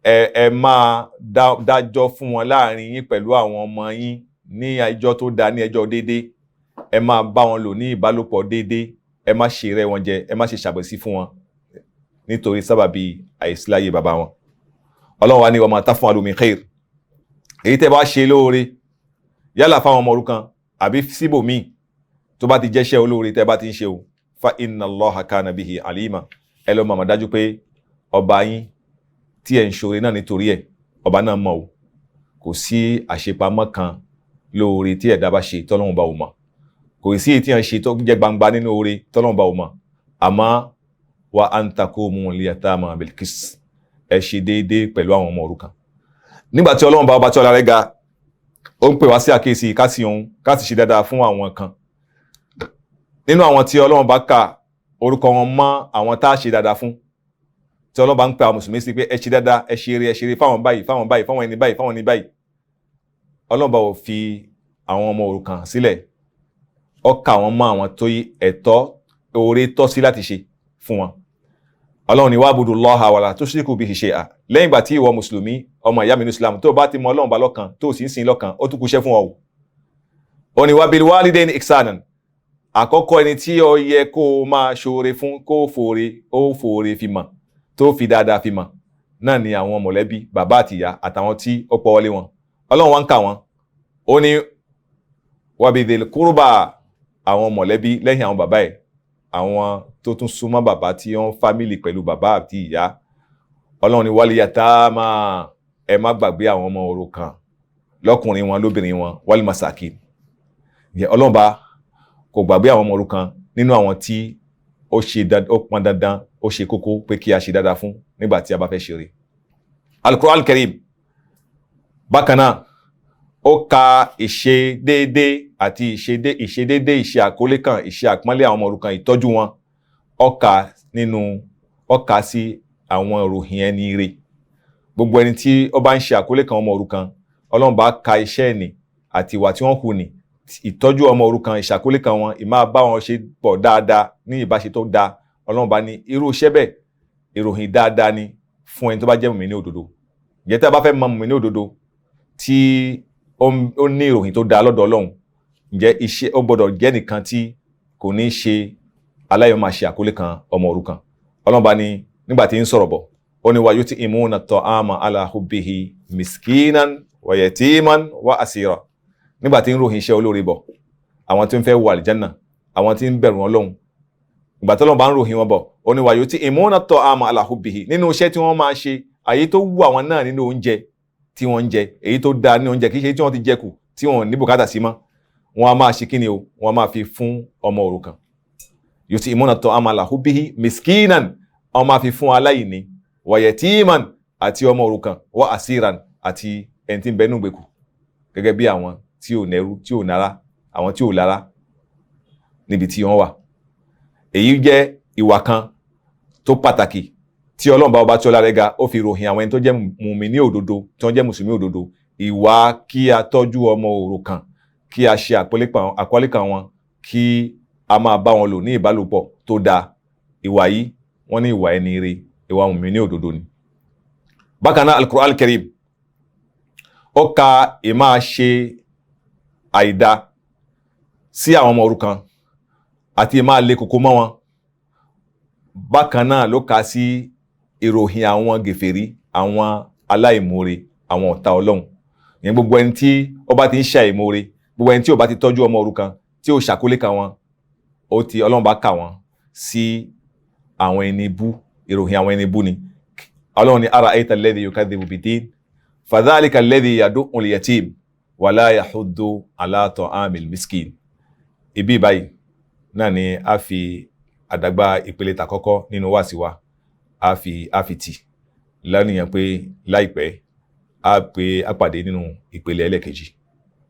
ẹ ẹ máa dájọ́ fún wọn láàrin yín pẹ̀lú àwọn ọmọ yín ní ẹjọ́ tó dáa, ní ẹjọ́ déédéé. Ẹ máa bá wọn lò ní ìbálòpọ̀ déédéé, ẹ má ṣe rẹ́ wọn jẹ, ẹ má ṣe ṣàbòsí fún wọn nítorí sábàbí àìsíláyé bàbá wọn. Ọlọ́run wa ní wa ma taf'alu min khair, èyí tẹ́ bá ṣe lóore yálà fáwọn ọmọ òrukàn àbí síbòmíì tó bá ti jẹ́ṣẹ́ olóore tẹ́ bá ti ń ṣe o, fa inna Allaha kana bihi alima. Ẹ lọ mọ̀mọ́ dájú pé ọba yín tí ẹ̀ ń ṣoore náà nítorí ẹ̀, ọba náà mọ̀ o. Kò sí àṣepamọ́ kan lóore tí ẹ̀dá bá ṣe tọ́lọ́run bá ò mọ̀, kò sí èyí tí ẹ̀ ń ṣe tó jẹ́ gbangba nínú oore tọ́lọ́run bá ò mọ̀. Àmọ́ wa an taqumu lil yatama bil qist, ẹ ṣe déédéé pẹ̀lú àwọn ọmọ òrukàn. Nígbà tí Ọlọ́run bá ọba tí ọlá rẹ̀ ga ó ń pè wá sí àkíyèsí ká sì òun ká sì ṣe dáadáa fún àwọn kan nínú àwọn tí Ọlọ́run bá ka orúkọ wọn mọ́ àwọn tá a ṣe dáadáa fún, tí Ọlọ́run bá ń pè àwọn mùsùlùmí sí pé ẹ ṣe dáadáa, ẹ ṣe eré, ẹ ṣe eré fáwọn báyìí, fáwọn báyìí, fáwọn ẹni báyìí, fáwọn ẹni báyìí. Ọlọ́run bá ò fi àwọn ọmọ òrukàn sílẹ̀, ó kà wọ́n mọ́ àwọn tó ẹ̀tọ́ oore tọ́ sí láti ṣe fún wọn. Ọlọ́run ní wa'budullaha wala tushriku bihi shay'a. Lẹ́yìn ìgbà tí ìwọ mùsùlùmí ọmọ ìyá mi ní Islam tó bá ti mọ Ọlọ́run bá lọ́kan tó sì ń sìn lọ́kan, ó tún kúṣẹ́ fún ọ o. Ó ní wa bil walidayni ihsanan. Àkọ́kọ́ ẹni tí ó yẹ kó o máa ṣoore fún, kó o fòore, ó fòore fi mọ̀, tó fi dáadáa fi mọ̀ náà ni àwọn mọ̀lẹ́bí bàbá àti ìyá àtàwọn tí ó pọ̀ wọlé wọn. Ọlọ́run wá ń kà wọ́n, ó ní wa bidhil qurba, àwọn mọ̀lẹ́bí lẹ́yìn àwọn bàbá ẹ̀, àwọn tó tún súnmọ́ bàbá tí wọ́n fámìlì pẹ̀lú bàbá àti ìyá. Ọlọ́run ní wal yatama, ẹ má gbàgbé àwọn ọmọ òrukàn lọ́kùnrin wọn lóbìnrin wọn, wal masakin. Ọlọ́run bá kò gbàgbé àwọn ọmọ òrukàn nínú àwọn tí ó ṣe ó pọn dandan, ó ṣe kókó pé kí a ṣe dáadáa fún nígbà tí a bá fẹ́ ṣeré. Al-Qur'an Al-Karim bákan náà ó ka ìṣe déédéé àti ìṣe déédéé, ìṣe àkólé kan, ìṣe àpọ́nlé àwọn ọmọ òrukàn, ìtọ́jú wọn, ó kà nínú, ó kà sí àwọn ìròyìn ẹni ire. Gbogbo ẹni tí ó bá ń ṣe àkólé kan ọmọ òrukàn, Ọlọ́run bá ka iṣẹ́ ẹni àti ìwà tí wọ́n hù ní ìtọ́jú ọmọ òrukàn, ìṣàkólé kan wọn, ìmáa bá wọn ṣe pọ̀ dáadáa ní ìbáṣe tó dáa. Ọlọ́run bá ní irú iṣẹ́ bẹ́ẹ̀ ìròyìn dáadáa ni fún ẹni tó bá jẹ́ mùmínì òdodo. Ǹjẹ́ tí a bá fẹ́ mọ mùmínì òdodo tí ó ní ìròyìn tó dáa lọ́dọ̀ Ọlọ́run, ǹjẹ́ iṣẹ́ ó gbọ́dọ̀ jẹ́ nìkan tí kò ní ṣe aláyọ̀ máa ṣe àkólé kan ọmọ òrukàn. Ọlọ́run bá ní nígbà tí ń sọ̀rọ̀ bọ̀, ó ní wa yut'imuna at-ta'ama ala hubbihi miskinan wa yatiman wa asira. Nígbà tí ń ròyìn iṣẹ́ olóore bọ̀, àwọn tí ń fẹ́ wọ àlìjánà, àwọn tí ń bẹ̀rù Ọlọ́run, ìgbà tí Ọlọ́run bá ń ròyìn wọn bọ̀, ó ní wa yut'imuna at-ta'ama ala hubbihi, nínú iṣẹ́ tí wọ́n máa ṣe, àyè tó wù àwọn náà nínú oúnjẹ tí wọ́n ń jẹ, èyí tó dáa nínú oúnjẹ, kì í ṣe tí wọ́n ti jẹ kù tí wọ́n ní bùkátà sí mọ́, wọ́n á máa ṣe kí ni o, wọ́n á máa fi fún ọmọ òrukàn. Yut'imuna at-ta'ama ala hubbihi miskinan, wọ́n máa fi fún aláìní, wa yatiman, àti ọmọ òrukàn, wa asiran, àti ẹni tí ń bẹ nínú ìgbèkùn, gẹ́gẹ́ bí àwọn tí ò nẹ́rú, tí ò nára, àwọn tí ò lára níbi tí wọ́n wà. Èyí jẹ́ ìwà kan tó pàtàkì tí Ọlọ́run bá ọba tí ọlá rẹ̀ ga ó fi ròyìn àwọn ẹni tó jẹ́ mùmíní òdodo, tí wọ́n jẹ́ mùsùlùmí òdodo. Ìwà kí a tọ́jú ọmọ òrukàn, kí a ṣe àpọ́nlé kan wọn, kí a máa bá wọn lò ní ìbálòpọ̀ tó dáa. Ìwà yìí wọ́n ní ìwà ẹni ire, ìwà mùmíní òdodo ni. Bákan náà, Al-Qur'an Al-Karim ó ka ìmáa ṣe àìda sí àwọn ọmọ òrukàn àti ìmáa le koko mọ́ wọn. Bákan náà ló kà sí ìròyìn àwọn gèfèrí, àwọn aláìmoore, àwọn ọ̀tá Ọlọ́run. Ní gbogbo ẹni tí ó bá ti ń ṣe àìmoore, gbogbo ẹni tí ó bá ti tọ́jú ọmọ òrukàn, tí ó ṣàkólé kan wọn, ó ti Ọlọ́run bá kà wọ́n sí àwọn ẹni bú, ìròyìn àwọn ẹni bú ni. Ọlọ́run ní ara ayta alladhi yukadhibu bid-din fadhalika alladhi yadu'u al-yatim wala yahuddu ala ta'amil miskin. Ibi báyìí náà ni a fi àdàgbà ìpele tàkọ́kọ́ nínú wáàsí wa a fi tì lánìyàn pé láìpẹ́ a pé a pàdé nínú ìpele ẹlẹ́ẹ̀kejì.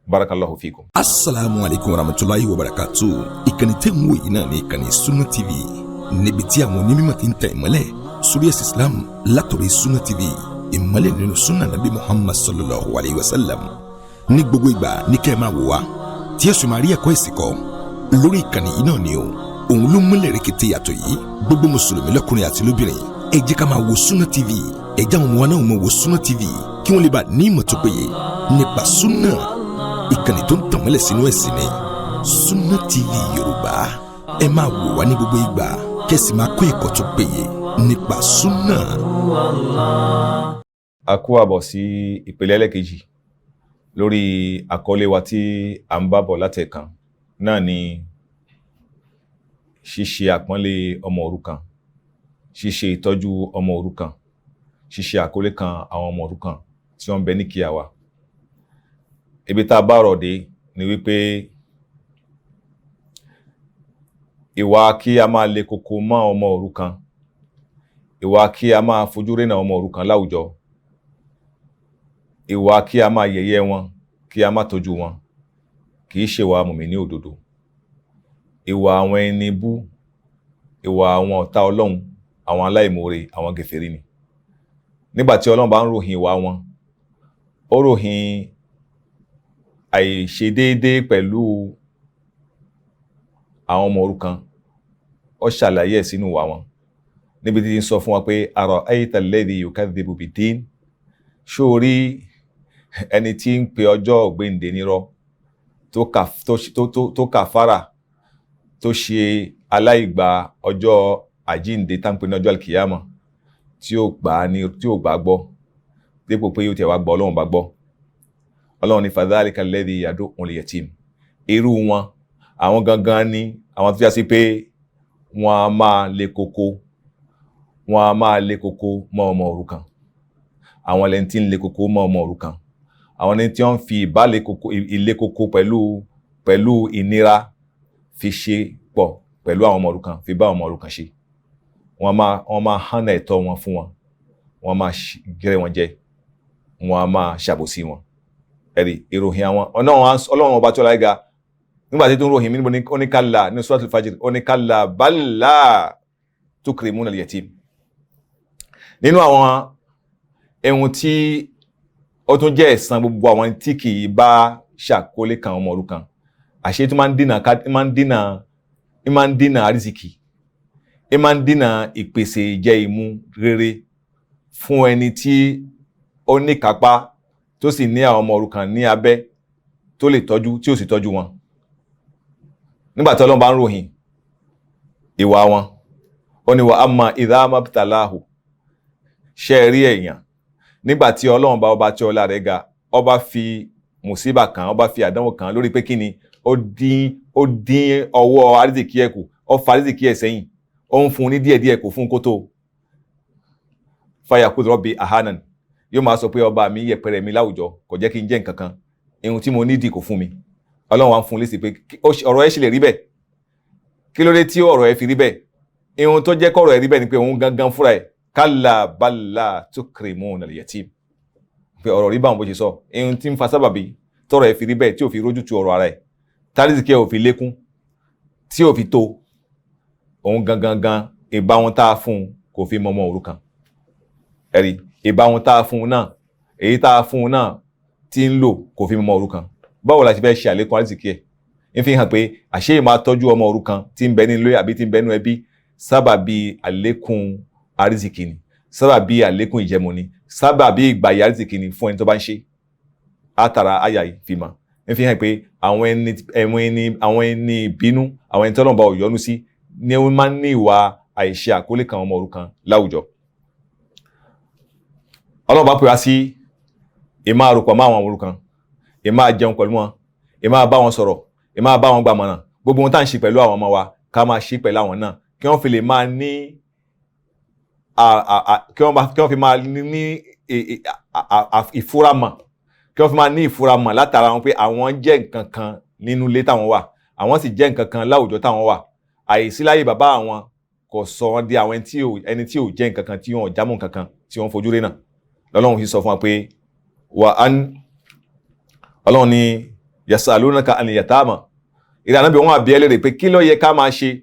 Barakallahu fikum. Asalaamu alaykum wa rahmatulahi wa barakatu. Ìkànnì tẹ́ ń wò yìí náà ní ìkànnì Sunna TV, níbi tí àwọn onímọ̀ ti ń tẹ̀ ìmọ́lẹ̀ sórí ẹ̀sìn Islam látọ̀rọ̀. Sunna TV, ìmọ́lẹ̀ nínú sunna Nabi Muhammad sallallahu alayhi wa sallam. Ní gbogbo ìgbà ní kẹ́ ẹ máa wò wá, tí ẹ sì máa rí ẹ̀kọ́ ẹ̀sìn kọ́ lórí ìkànnì yìí náà ni o. Òun ló múlẹ̀ rẹ̀kẹ̀tẹ̀ yàtọ̀ yìí. Gbogbo mùsùlùmí lọ́kùnrin àti lóbìnrin, ẹ jẹ́ ká máa wo Sunna TV. Ẹ jẹ́ àwọn ọmọ wa náà máa wo Sunna TV, kí wọ́n lè bá ní ìmọ̀ tó péye nípa sunna. Ìkànnì tó ń tànmọ́lẹ̀ sínú ẹ̀sìn ni Sunna TV Yorùbá. Ẹ máa wò wá ní gbogbo ìgbà, kẹ́sì máa kọ́ ẹ̀kọ́ tó péye nípa sunna. A kú àbọ̀ sí ìpele ẹlẹ́kejì lórí àkọlé wa tí à ń bá bọ̀ látẹ̀kan náà ni ṣíṣe àpọ́nlé ọmọ òrukàn, ṣíṣe ìtọ́jú ọmọ òrukàn, ṣíṣe àkọlé kan àwọn ọmọ òrukàn tí wọ́n ń bẹ ní kíá wa. Ibi tá a bá ọ̀rọ̀ dé ni wípé ìwà kí a máa le koko mọ́ ọmọ òrukàn, ìwà kí a máa fojú rénà ọmọ òrukàn láwùjọ, ìwà kí a máa yẹ̀yẹ́ wọn, kí a má tọ́jú wọn, kì í ṣe ìwà mùmíní òdodo. Ìwà àwọn ẹni bú, ìwà àwọn ọ̀tá Ọlọ́run, àwọn aláìmoore, àwọn gèfèrí ni. Nígbà tí Ọlọ́run bá ń ròyìn ìwà wọn, ó ròyìn àìṣedéédé pẹ̀lú àwọn ọmọ òrukàn, ó ṣàlàyé ẹ̀ sínú ìwà wọn níbi tí ń sọ fún wa pé ara'ayta alladhi yukadhibu bid-din, ṣó o rí ẹni tí ń pe ọjọ́ ògbéǹde nírọ́, tó kàfàrà, tó ṣe aláìgbà ọjọ́ àjíǹde tá ń pè ní ọjọ́ alkiyama, tí ó gbà á ní tí ó gbà á gbọ́, dípò pé yóò tiẹ̀ wá gbọ́ Ọlọ́run bá gbọ́. Ọlọ́run ní fadhalika alladhi yadu'ul yatim, irú wọn àwọn gangan ni àwọn tó já sí pé wọ́n á máa le koko, wọ́n á máa le koko mọ́ ọmọ òrukàn. Àwọn lẹni tí ń le koko mọ́ ọmọ òrukàn, àwọn ẹni tí wọ́n ń fi ìbálẹ̀ koko, ìle koko pẹ̀lú ìnira fi ṣe pọ̀ pẹ̀lú àwọn ọmọ òrukàn, fi bá àwọn ọmọ òrukàn ṣe. Wọ́n máa hánà ẹ̀tọ́ wọn fún wọn, wọ́n máa gẹ́rẹ́ wọn jẹ, wọ́n á máa ṣàbòsí wọn. Ẹ̀rí ìròyìn àwọn Ọlọ́run ọba tí ó láyé ga nígbà tí tó ń ròyìn mí níbo ní ó ní kálá ní Suratul Fajr, ó ní kálá bal la tukrimuna al-yatim. Nínú àwọn ohun tí ó tún jẹ́ ẹ̀san gbogbo àwọn tí kì í bá ṣàkólé kan ọmọ òrukàn, àṣé tó máa ń dínà àrísìkì, é máa ń dínà ìpèsè ìjẹ ìmu rere fún ẹni tí ó ní kápá tó sì ní àwọn ọmọ òrukàn ní abẹ́ tó lè tọ́jú, tí ó sì tọ́jú wọn. Nígbà tí Ọlọ́run bá ń ròyìn ìwà wọn, ó ní wa amma idha mabtalahu, ṣe rí èèyàn nígbà tí Ọlọ́run bá ọba tí ọlá rẹ̀ ga, ọba fi mùsíbà kan, ọba fi àdánwò kan lórí pé kí ni ó dín ọwọ́ àrísìkí ẹ̀ kù, ó fa àrísìkí ẹ̀ sẹ́yìn, ó ń fún un ní díẹ̀díẹ̀, kò fún un kó tó fayaqul rabbi ahanan, yóò máa sọ pé ọba mi yẹpẹrẹ mi láwùjọ, kò jẹ́ kí n jẹ́ nǹkan kan, ihun tí mo nídìí kò fún mi. Ọlọ́run wa ń fún un lésì pé ọ̀rọ̀ ẹ̀ ṣe lè rí bẹ́ẹ̀. Kí ló dé tí ọ̀rọ̀ ẹ̀ fi rí bẹ́ẹ̀? Ihun tó jẹ́ kọ́rọ̀ ẹ̀ rí bẹ́ẹ̀ ni pé òun gangan fúnra ẹ̀, kalla bal la tukrimuna al-yatim, pé ọ̀rọ̀ rí báwọn bó ṣe sọ. Ihun tí ń fa sábàbí tọ́rọ̀ ẹ̀ fi rí bẹ́ẹ̀, tí ò fi rójú tu ọ̀rọ̀ ara ẹ̀, tárísìkí ẹ̀ ò fi lékún, tí ò fi tó òun gangan gan, ìbáwọn tá a fún un kò fi mọ ọmọ òrukàn. Ẹ̀rí ìbáwọn tá a fún un náà, èyí tá a fún un náà tí ń lò, kò fi mọ ọmọ òrukàn. Báwo la ṣe fẹ́ ṣe àlékún àrísìkí ẹ̀? Ń fi hàn pé àṣé máa tọ́jú ọmọ òrukàn tí ń bẹ nílé àbí tí ń bẹ nínú ẹbí, sábàbí àlékún àrísìkí ni, Sábàbí àlékún ìjẹmu ni, sábàbí ìgbà ìyárísìkì ni fún ẹni tó bá ń ṣe. Àtàrà àyà yìí fi mà ń fi hàn pé àwọn ẹni ìbínú, àwọn ẹni tọ́lọ́run bá ò yọ́nú sí ni wọ́n máa ń ní ìwà àìṣe àkólé kan ọmọ òrukàn láwùjọ. Ọlọ́run bá pè wá sí ìmáa rò pọ̀ mọ́ àwọn òrukàn, ìmáa jẹun pẹ̀lú wọn, ìmáa bá wọn sọ̀rọ̀, ìmáa bá wọn gbàmọ̀ràn. Gbogbo ohun tá à ń ṣe pẹ̀lú àwọn ọmọ wa, ká máa ṣe pẹ̀lú àwọn náà, kí wọ́n fi máa ní ìfúramọ̀, kí wọ́n fi máa ní ìfúramọ̀ látara wọn pé àwọn jẹ́ nǹkan kan nínú ilé táwọn wà, àwọn sì jẹ́ nǹkan kan láwùjọ táwọn wà. Àìsí láyé bàbá àwọn kò sọ wọn di àwọn ẹni tí ò jẹ́ nǹkan kan, tí wọ́n jámọ́ nǹkan kan, tí wọ́n fojú rí náà. Lọ́lọ́run sì sọ fún wa pé wà á Ọlọ́run ní yasalunaka anil yatama. Ìlànà bí wọ́n àbí ẹlẹ́rìí pé kí ló yẹ ká máa ṣe,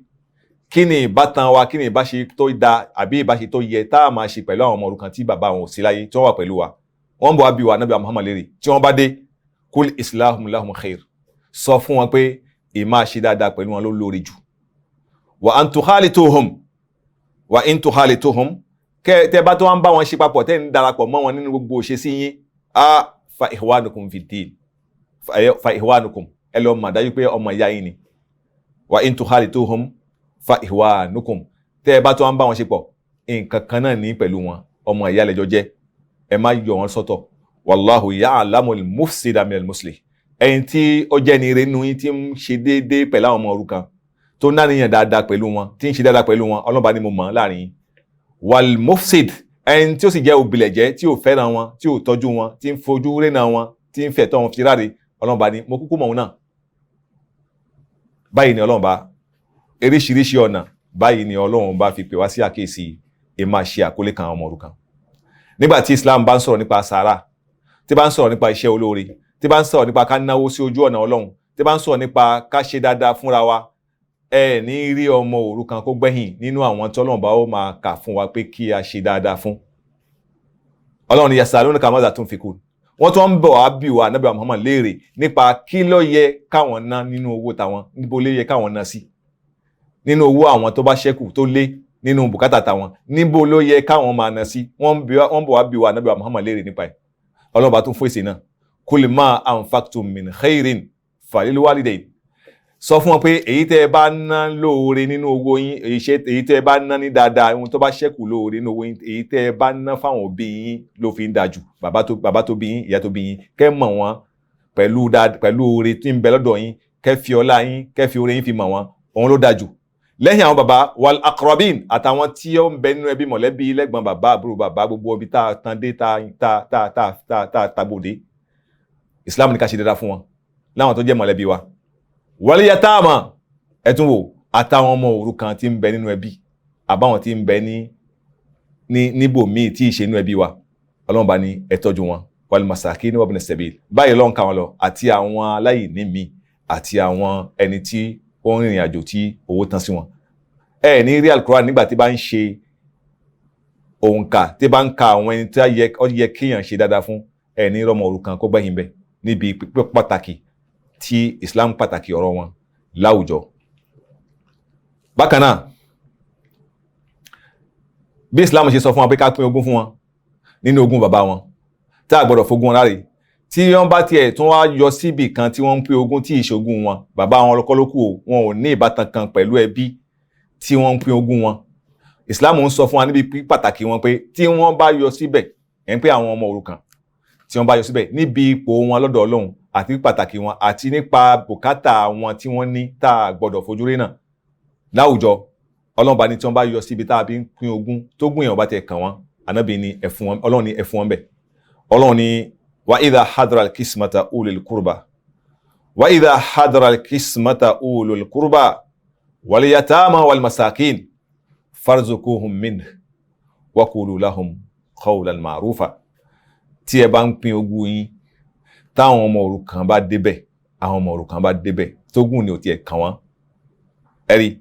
kí ni ìbátan wa, kí ni ìbáṣe tó da àbí ìbáṣe tó yẹ tá a máa ṣe pẹ̀lú àwọn ọmọ òrukàn tí bàbá wọn ò sí láyé, tí wọ́n wà pẹ̀lú wa. Wọ́n ń bọ̀ wá bí wa Nábì Muhammad léèrè. Tí wọ́n bá dé, kul islahum lahum khair, sọ fún wọn pé ìmáa ṣe dáadáa pẹ̀lú wọn ló lóore jù. Wa an tukhalituhum, wa in tukhalituhum, kẹ́ tẹ́ bá tó wá ń bá wọn ṣe papọ̀, tẹ́ ń darapọ̀ mọ́ wọn nínú gbogbo òṣèṣí yín, a fa ikhwanukum fi din, fa ikhwanukum, ẹ lọ mọ̀ dájú pé ọmọ ìyá yín ni. Wa in tukhalituhum fa ikhwanukum, tẹ́ ẹ bá tó wá ń bá wọn ṣe pọ̀, nǹkan kan náà ní pẹ̀lú wọn, ọmọ ìyá lẹ́jọ́ jẹ́, ẹ má yọ wọn sọ́tọ̀. Wallahu ya'lamul mufsida minal muslih. Ẹni tí ó jẹ́ ní ire nínú yín, tí ń ṣe déédéé pẹ̀lú àwọn ọmọ òrukàn, tó náníyàn dáadáa pẹ̀lú wọn, tí ń ṣe dáadáa pẹ̀lú wọn, ọlọ́ba ni mo mọ̀ láàrin yín. Wal mufsid, ẹni tí ó sì jẹ́ òbílẹ̀jẹ́, tí ò fẹ́ràn wọn, tí ò tọ́jú wọn, tí ń fojú rénà wọn, tí ń fẹ̀tọ́ wọn fi ráre, ọlọ́ba ni mo kúkú mọ̀ wọn náà. Báyìí ni Ọlọ́run bá eríṣiríṣi ọ̀nà, báyìí ni Ọlọ́run bá fi pè wá sí àkíyèsí ẹ máa ṣe àkólé kan àwọn ọmọ òrukàn. Nígbà tí Islam bá ń sọ̀rọ̀ nípa sàárà, tí bá ń sọ̀rọ̀ nípa iṣẹ́ olóore, tí bá ń sọ̀rọ̀ nípa ká náwó sí ojú ọ̀nà Ọlọ́run, tí bá ń sọ̀rọ̀ nípa ká ṣe dáadáa fúnra wa, ẹ ní rí ọmọ òrukàn kó gbẹ̀yìn nínú àwọn tí Ọlọ́run bá ó máa kà fún wa pé kí a ṣe dáadáa fún. Ọlọ́run ní yasalunaka madha tunfikun. Wọ́n tún ń bọ̀ wá bí wa Ànábì Muhammad léèrè nípa kí ló yẹ káwọn ná nínú owó tàwọn, níbo ló yẹ káwọn ná sí nínú owó àwọn tó bá ṣẹ́kù, tó lé nínú bùkátà tàwọn, níbo ló yẹ káwọn máa ná sí. Wọ́n bọ̀ wá bí wa Ànábì Muhammad léèrè nípa ẹ̀. Ọlọ́run bá tún fún èsì náà: kul ma anfaqtum min khairin falil walidayn. Sọ fún wọn pé èyí tẹ́ ẹ bá ná lóore nínú owó yín, èyí tẹ́ ẹ bá ná ní dáadáa, ohun tó bá ṣẹ́kù lóore nínú owó yín, èyí tẹ́ ẹ bá ná fáwọn òbí yín ló fi ń dájú. Bàbá tó bí yín, ìyá tó bí yín, kẹ́ mọ̀ wọ́n pẹ̀lú oore tí ń bẹ lọ́dọ̀ yín, kẹ́ fi ọlá yín, kẹ́ fi oore yín fi mọ̀ wọ́n, òun ló dájú. Lẹ́yìn àwọn bàbá, wal aqrabin, àtàwọn tí ó ń bẹ nínú ẹbí, mọ̀lẹ́bí, lẹ́gbọ̀n bàbá, àbúrò bàbá, gbogbo ibi tá a tan dé, tá tá tá tá tá tá tagbòde, Islam ní ká ṣe dáadáa fún wọn láwọn tó jẹ́ mọ̀lẹ́bí wa. Wal yatama, ẹ̀tún wò, àtàwọn ọmọ òrukàn tí ń bẹ nínú ẹbí, àbáwọn tí ń bẹ ní níbòmíì tí ì ṣe inú ẹbí wa, Ọlọ́run bá ní ẹ tọ́jú wọn. Wal masakin wabna sabil, báyìí lọ́n ká wọn lọ, àti àwọn aláìní mi, àti àwọn ẹni tí ó ń rìnrìn àjò tí owó tán sí wọn. Ẹ ní rí Alukoran nígbà tí bá ń ṣe òǹkà, tí bá ń ka àwọn ẹni tí ó yẹ kéèyàn ṣe dáadáa fún, ẹ ní rọmọ òrukàn kó gbẹ̀yìn bẹ̀ níbi pàtàkì tí Islam pàtàkì ọ̀rọ̀ wọn láwùjọ. Bákan náà, bí Islam ṣe sọ fún wa pé ká pín ogún fún wọn nínú ogún bàbá wọn, tá a gbọ́dọ̀ fogún wọn láre, tí wọ́n bá tiẹ̀ tún wá yọ síbì kan tí wọ́n ń pín ogún tí ìṣogún wọn, bàbá wọn lọ́kọ́ ló kù o, wọn ò ní ìbátan kan pẹ̀lú ẹbí tí wọ́n ń pín ogún wọn, Islam ń sọ fún wa níbi pàtàkì wọn pé tí wọ́n bá yọ síbẹ̀, ẹ̀ ń pé àwọn ọmọ òrukàn tí wọ́n bá yọ síbẹ̀ níbi ipò wọn lọ́dọ̀ Ọlọ́run àti pàtàkì wọn àti nípa bùkátà wọn tí wọ́n ní tá a gbọ́dọ̀ fojú rí náà láwùjọ, Ọlọ́run bá ní tí wọ́n bá yọ síbi tá a fi ń pín ogún tó gún èèyàn bá tẹ̀ kàn wọ́n, Ànábì ní ẹ fún wọn, Ọlọ́run ní ẹ fún wọn bẹ̀. Ọlọ́run ní wa idha hadara al-qismata ulul qurba, wa idha hadara al-qismata ulul qurba wal yatama wal masakin farzuquhum minhu wa qulu lahum qawlan ma'rufa. Tí ẹ bá ń pín ogún yín, táwọn ọmọ òrukàn bá débẹ̀, àwọn ọmọ òrukàn bá débẹ̀, tógún ni ò tiẹ̀ kàn wọ́n, ẹ̀rí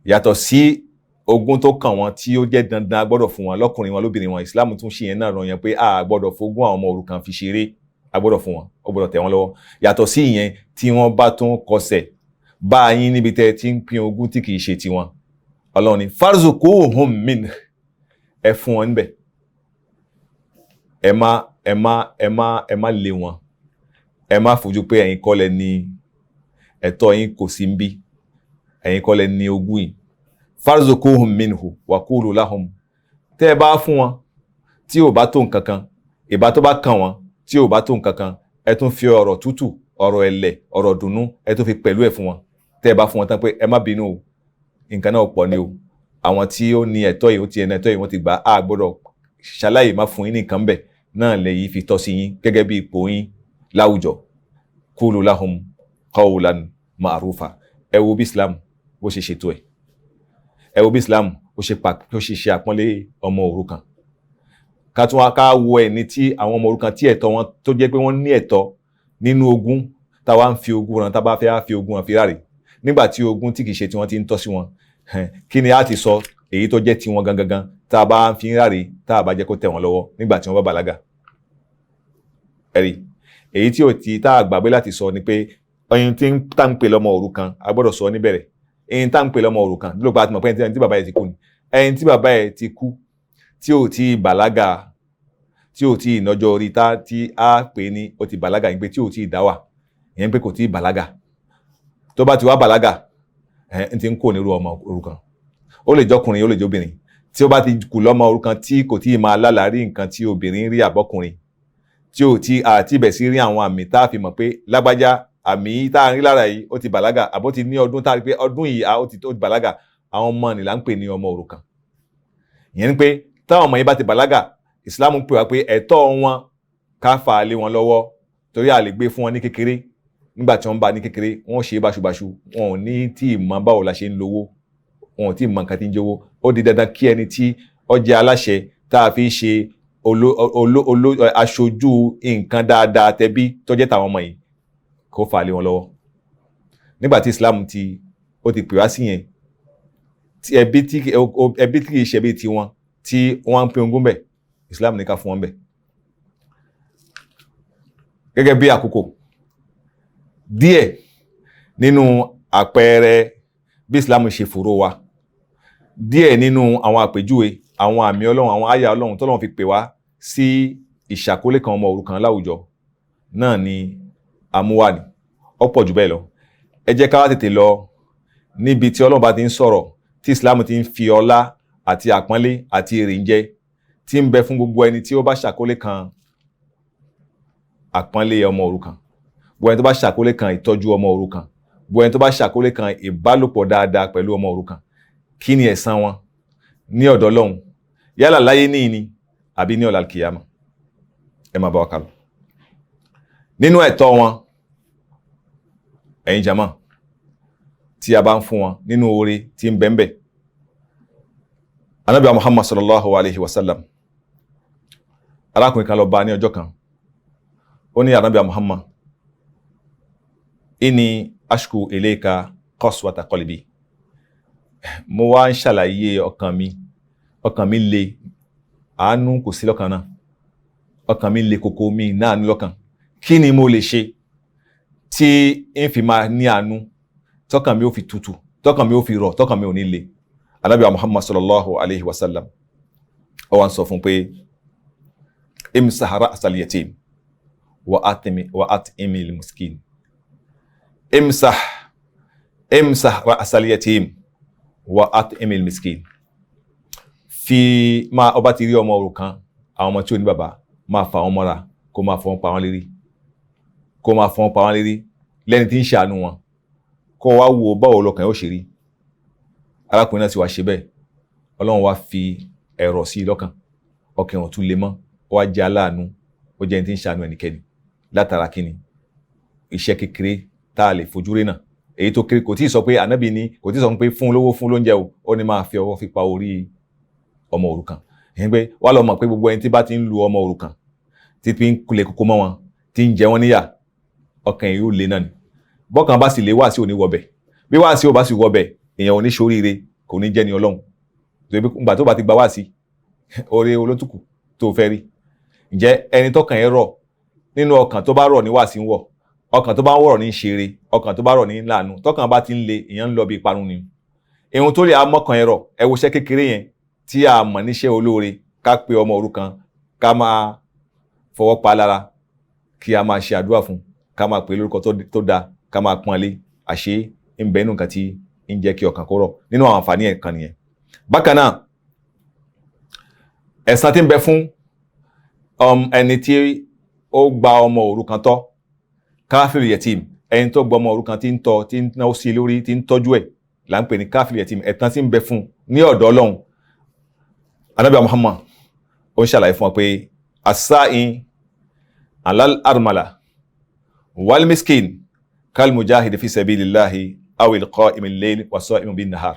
yàtọ̀ sí ogún tó kàn wọ́n tí ó jẹ́ dandan a gbọ́dọ̀ fún wọn, lọ́kùnrin wọn, lóbìnrin wọn. Islam tún ṣe yẹn náà ràn yẹn pé a gbọ́dọ̀ fogún àwọn ọmọ òrukàn fi ṣeré, a gbọ́dọ̀ fún wọn, ó gbọ́dọ̀ tẹ̀ wọ́n lọ́wọ́. Yàtọ̀ sí ìyẹn, tí wọ́n bá tún kọsẹ̀ bá yín níbi tẹ́ ti ń pín ogún tí kìí ṣe tiwọn, Ọlọ́run ní farzuquhum min, Ẹ fún wọn níbẹ̀, ẹ má ẹ má ẹ má ẹ má lé wọn, ẹ má fojú pé ẹ̀yin kọ́ lẹ ní ẹ̀tọ́ yín, kò sí ń bí, ẹ̀yin kọ́ lẹ ní ogún yìí. Farzuquhum minhu wa qulu lahum. Tẹ́ ẹ bá fún wọn tí ò bá tó nǹkan kan, ìbá tó bá kàn wọ́n tí ò bá tó nǹkan kan, ẹ tún fi ọ̀rọ̀ tútù, ọ̀rọ̀ ẹ̀lẹ̀, ọ̀rọ̀ dùnú, ẹ tún fi pẹ̀lú ẹ̀ fún wọn. Tẹ́ ẹ bá fún wọn tán pé ẹ má bínú o, nǹkan náà pọ̀ ni o, àwọn tí ó ní ẹ̀tọ́ yìí, ó ti ẹ̀nà ẹ̀tọ́ yìí, wọ́n ti gbà á, gbọ́dọ̀ ṣaláyè má fún yín ní nǹkan bẹ̀ náà lè yí fi tọ́ sí yín gẹ́gẹ́ bí ipò yín láwùjọ. Qulu lahum qawlan ma'rufa. Ẹ wo bí Islam bó ṣe ṣètò ẹ̀, ẹ wo bí Islam bó ṣe ṣe àpọ́nlé ọmọ òrukàn. Ká tún wá ká wo ẹni tí àwọn ọmọ òrukàn tí ẹ̀tọ́ wọn tó jẹ́ pé wọ́n ní ẹ̀tọ́ nínú ogún, táwa ń fi ogún ran, tá bá fẹ́ fi ogún wọn fi ráre nígbà tí ogún tí kìí ṣe tí wọ́n ti ń tọ́ sí wọn. Kí ni a ti sọ èyí tó jẹ́ tiwọn gangan gan tá a bá ń fi ráre, tá a bá jẹ́ kó tẹ̀ wọ́n lọ́wọ́ nígbà tí wọ́n bá bàlágà? Ẹ̀rí èyí tí ò ti tá a gbàgbé láti sọ ni pé ẹyin tí tá ń pè lọ́mọ òrukàn, a gbọ́dọ̀ sọ níbẹ̀rẹ̀. Ẹyin tá ń pè lọ́mọ òrukàn ló pa àtìmọ̀ pé ẹni tí bàbá yẹn ti kú ni, ẹyin tí bàbá yẹn ti kú tí ò tí bàlágà, tí ò tí ìnájọ́ orí tá tí a pè ní ó ti bàlágà, yẹn pé tí ò tí dá wà, yẹn pé kò tí bàlágà. Tó bá ti wá bàlágà, ẹ̀ ń ti ń kó nírú ọmọ òrukàn. Ó lè jọkùnrin, ó lè jọbìnrin. Tí ó bá ti kù lọ́mọ òrukàn tí kò tí ì máa lálàá rí nǹkan tí obìnrin rí, àbọ́kùnrin tí ò tí àti ibẹ̀ sí rí àwọn àmì tá a fi mọ̀ pé lágbájá, àmì tá a rí lára yìí, ó ti bàlágà, àbó ti ní ọdún tá a rí pé ọdún yìí ó ti bàlágà, àwọn ọmọ nìlá ń pè ní ọmọ òrukàn. Ìyẹn ni pé táwọn ọmọ yìí bá ti bàlágà, Ìsìlámù pè wá pé ẹ̀tọ́ wọn ká fà á lé wọn lọ́wọ́, torí a lè gbé fún wọn ní kékeré. Nígbà tí wọ́n bá ní kékeré, wọ́n ṣe báṣubàṣu, wọn ò ní tí ì mọ báwo la ṣe ń lówó, wọn ò tí ì mọ nǹkan tí ń jówó. Ó di dandan kí ẹni tí ó jẹ́ aláṣẹ tá a fi ṣe olo aṣojú nǹkan dáadáa tẹbí tó jẹ́ tàwọn ọmọ yìí kó fà á lé wọn lọ́wọ́. Nígbà tí Islam ti ó ti pè wá sí yẹn, tí ẹbí tí kì í ṣe ẹbí tiwọn tí wọ́n ń pín ogún bẹ̀, Islam ní ká fún wọn bẹ̀. Gẹ́gẹ́ bí àkókò díẹ̀ nínú àpẹẹrẹ bí Islam ṣe fòró wa, díẹ̀ nínú àwọn àpèjúwe àwọn àmì Ọlọ́run, àwọn àyà Ọlọ́run tọ́lọ́run fi pè wá sí ìṣàkólé kan ọmọ òrukàn láwùjọ náà ni àmúwá ni, ó pọ̀ jù bẹ́ẹ̀ lọ. Ẹ jẹ́ ká wá tètè lọ níbi tí Ọlọ́run bá ti ń sọ̀rọ̀, tí Islam ti ń fi ọlá àti àpọ́nlé àti èrè ń jẹ tí ń bẹ fún gbogbo ẹni tí ó bá ṣàkólé kan àpọ́nlé ọmọ òrukàn, gbogbo ẹni tó bá ṣàkólé kan ìtọ́jú ọmọ òrukàn, gbogbo ẹni tó bá ṣàkólé kan ìbálòpọ̀ dáadáa pẹ̀lú ọmọ òrukàn, kí ni ẹ̀san wọn ní ọ̀dọ̀ Ọlọ́run, yálà láyé ní ìní àbí ní ọ̀la kìyàmà. Ẹ máa bá wa kálọ. Nínú ẹ̀tọ́ wọn, ẹ̀yin jama, tí a bá ń fún wọn nínú oore tí ń bẹ́ńbẹ́, Ànábì Muhammad sallallahu alayhi wa sallam, arákùnrin kan lọ bá ní ọjọ́ kan, ó ní, Ànábì Muhammad, inni ashku ilayka qaswata qalbi, mo wá ń ṣàlàyé ọkàn mi, ọkàn mi le, àánú kò sí lọ́kàn náà, ọkàn mi le koko, mi náà ní lọ́kàn. Kí ni mo lè ṣe tí n fi máa ní àánú, tọkàn mi ó fi tutù, tọkàn mi ó fi rọ̀, tọkàn mi ò ní le? Ànábì Muhammad sallallahu alayhi wa sallam, ó wá ń sọ fún pé imsah ra'sal yatim wa atimi wa at'imil miskin. Imsah ra'sal yatim wa at'imil miskin. Fi máa ọba ti rí ọmọ òrukàn, àwọn ọmọ tí ò ní bàbá, máa fà wọ́n mọ́ra, kó máa fọwọ́n pa wọ́n lérí, kó máa fọwọ́n pa wọ́n lérí lẹ́ni tí ń ṣàánú wọn, kó wá wo báwo lọkàn yóò ṣe rí. Arákùnrin náà sì wá ṣe bẹ́ẹ̀, Ọlọ́run wá fi ẹ̀rọ sí i lọ́kàn, ọkàn ò tún le mọ́, ó wá jẹ́ aláàánú, ó jẹ́ ẹni tí ń ṣàánú ẹnikẹ́ni. Látara kíni? Iṣẹ́ kékeré tá a lè fojú rí náà, èyí tó kéré. Kò tí ì sọ pé ànábì ni, kò tí ì sọ pé fún lówó, fún lóúnjẹ o, ó ní máa fi ọwọ́ fi pa orí ọmọ òrukàn. Ìyẹn pé wà lọ mọ̀ pé gbogbo ẹni tí bá ti ń lu ọmọ òrukàn, tí fi ń kulẹ̀ kókó mọ́ wọn, tí ń jẹ wọ́n níyà, ọkàn yìí ó le náà ni. Bọ́kàn bá sì lè wá sí òní wọbẹ̀, bí wá sí ò bá sì wọbẹ̀, èèyàn ò ní ṣoríire, kò ní jẹ́ ni Ọlọ́run. Torí pé ìgbà tó bá ti gba wá sí oore olótùkù tó fẹ́ rí. Ǹjẹ́ ẹni tọkàn ẹ rọ̀, nínú ọkàn tó bá rọ̀ ní wá sí ń wọ̀, ọkàn tó bá ń wọ̀rọ̀ ní ṣeré, ọkàn tó bá rọ̀ ní láàánú. Tọkàn bá ti ń le, èèyàn ń lọ bí ìparun ni. Ìhun tó lè amọ́kàn ẹ rọ̀, ẹ wo iṣẹ́ kékeré yẹn. tí a mọ̀ níṣẹ́ olóore, ká pe ọmọ òrukàn, ká máa fọwọ́ pa lára, kí a máa ṣe àdúrà fún, ká máa pè lórúkọ tó dáa, ká máa pọ́n lé, àṣé ń bẹ nínú nǹkan tí ń jẹ́ kí ọkàn kó rọ̀. Nínú àwọn àǹfààní ẹ̀ kan nìyẹn. Bákan náà, ẹ̀san tí ń bẹ fún ẹni tí ó gba ọmọ òrukàn tọ́, káfíìrì yẹtìm, ẹni tó gba ọmọ òrukàn tí ń tọ́, tí ń náwó sí lórí, tí ń tọ́jú ẹ̀, là ń pè ní káfíìrì yẹtìm. Ẹ̀san tí ń bẹ fún ní ọ̀dọ̀ Ọlọ́run. Ànábì Muhammad ó ń ṣàlàyé fún wa pé asáìn alal armala wal miskin kal mujahid fi sabilillahi awil qa'im al-layl wa sa'im bin nahar.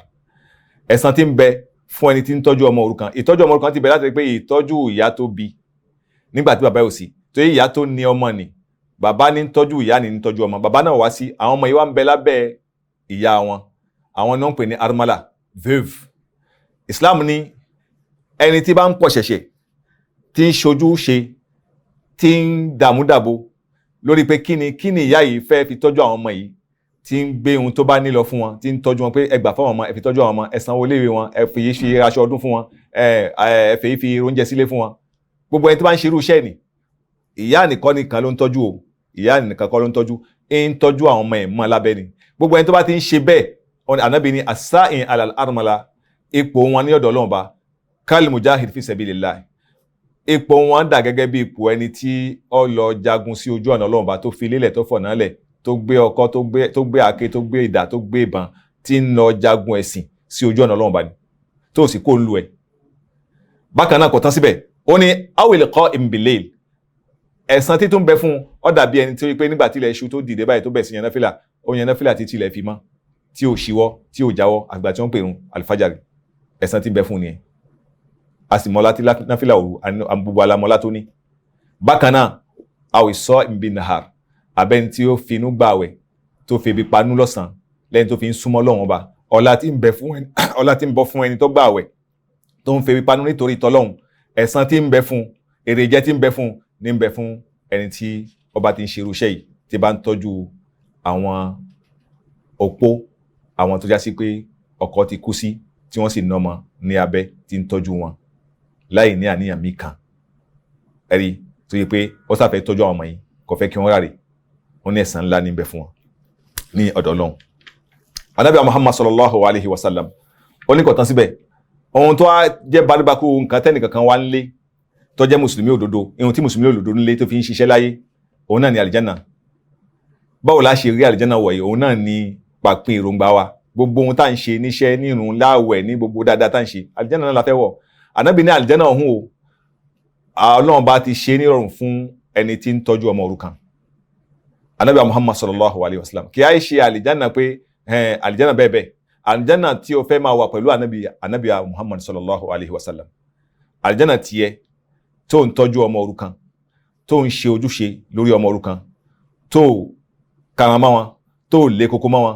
Ẹ̀san tí ń bẹ fún ẹni tí ń tọ́jú ọmọ òrukàn. Ìtọ́jú ọmọ òrukàn ti bẹ̀rẹ̀ láti rí pé ìtọ́jú ìyá tó bí nígbà tí bàbá ò sí, torí ìyá tó ní ọmọ ni bàbá ní ń tọ́jú, ìyá ní ń tọ́jú ọmọ, bàbá náà wá sí, àwọn ọmọ yìí wá ń bẹ lábẹ́ ìyá wọn, àwọn náà ń pè ní armala, veuve. Islam ní ẹni tí bá ń pọ̀ ṣẹ̀ṣẹ̀, tí ń ṣojú ṣe, tí ń dààmúdàbò lórí pé kíni ìyá yìí fẹ́ fi tọ́jú àwọn ọmọ yìí, tí ń gbé ohun tó bá ní lọ fún wọn, tí ń tọ́jú wọn pé ẹ gbà fáwọn ọmọ, ẹ fi tọ́jú àwọn ọmọ, ẹ sanwó iléèwé wọn, ẹ fi ṣe aṣọ ọdún fún wọn, ẹ fi fi oúnjẹ sílé fún wọn. Gbogbo ẹni tó bá ń ṣerú iṣẹ́ ni, ìyá nìkan nìkan ló ń tọ́jú o, ìyá nìkan kọ́ ló ń tọ́jú, ń tọ́jú àwọn ọmọ ẹ̀ mọ́ lábẹ́ ni. Gbogbo ẹni tó bá ti ń ṣe bẹ́ẹ̀, Ànábì ní asáìn alal armala, ipò wọn ní ọ̀dọ̀ Ọlọ́run ba kal mujahid fi sabilillah, ipò wọn dà gẹ́gẹ́ bí ipò ẹni tí ó lọ jagun sí ojú ọ̀nà Ọlọ́run ba, tó fi lélẹ̀, tó fọ̀nà lẹ̀, tó gbé ọkọ́, tó gbé àáké, tó gbé ìdà, tó gbé ìbọn, tí ń lọ jagun ẹ̀sìn sí ojú ọ̀nà Ọlọ́run ba ni, tó sì kó lu ẹ̀. Bákan náà, kò tán síbẹ̀, ó ní awil qa'im bil-layl, ẹ̀san títún bẹ fún ó dàbí ẹni tó yí pé nígbà tí ilẹ̀ ṣú tó dìde báyìí, tó bẹ̀ sí yan náfìlà, ó yan náfìlà títí ilẹ̀ fi mọ́, tí ò ṣíwọ́, tí ò jáwọ́, àgbà tí wọ́n ń pè ń alifájàre, ẹ̀san tí ń bẹ fún nìyẹn. A sì mọ́lá tí náfìlà òru, gbogbo alamọ́lá tó ní. Bákan náà, àwẹ̀ sọ ìbí nahar, abẹ́ni tí ó finú gbààwẹ̀, tó fi ebi panú lọ́sàn-án, lẹ́yìn tó fi ń súnmọ́ Ọlọ́run Ọba, ọlá tí ń bẹ fún ẹni, ọlá tí ń bọ fún ẹni tó gbààwẹ̀, tó ń fi ebi panú nítorí tọlọ́hun, ẹ̀san tí ń bẹ fún, èrè jẹ tí ń bẹ fún ní ń bẹ fún ẹni tí ọba ti ń ṣerú iṣẹ́ yìí, tí bá ń tọ́jú àwọn opó, àwọn tó já sí pé ọkọ ti kú sí, tí wọ́n sì nọ́mọ ní abẹ́, tí ń tọ́jú wọn láì ní àníyàn mí kan, ẹ̀rí tó yẹ pé ó sàfẹ́ tọ́jú àwọn ọmọ yìí, kò fẹ́ kí wọ́n ráre, wọ́n ní ẹ̀san ńlá níbẹ̀ fún wọn ní ọ̀dọ̀ Ọlọ́run. Ànábì Muhammad sallallahu alayhi wa sallam ó ní kò tán síbẹ̀. Ohun tó wá jẹ́ báríbákú nǹkan tẹ́nìkankan wá ń lé, tó jẹ́ mùsùlùmí òdodo, ohun tí mùsùlùmí òdodo ń lé tó fi ń ṣiṣẹ́ láyé, òun náà ni àlìjánà. Báwo la ṣe rí àlìjánà wọ̀nyí? Òun náà ni pàpín èròǹgbà wa. Gbogbo ohun tá à ń ṣe níṣẹ́, nírun, láàwẹ̀, ní gbogbo dáadáa tá à ń ṣe, àlìjánà náà la fẹ́ wọ̀. Ànábì ní àlìjánà ọ̀hún o, Ọlọ́run bá ti ṣe nírọ̀rùn fún ẹni tí ń tọ́jú ọmọ òrukàn. Ànábì Muhammad sallallahu alayhi wa sallam kì í ṣe àlìjánà pé àlìjánà bẹ́ẹ̀ bẹ́ẹ̀, àlìjánà tí o fẹ́ máa wà pẹ̀lú ànábì Muhammad sallallahu alayhi wa sallam, àlìjánà tiẹ̀ tó ń tọ́jú ọmọ òrukàn, tó ń ṣe ojúṣe lórí ọmọ òrukàn, tó kàrán mọ́ wọn, tó lé koko mọ́ wọn,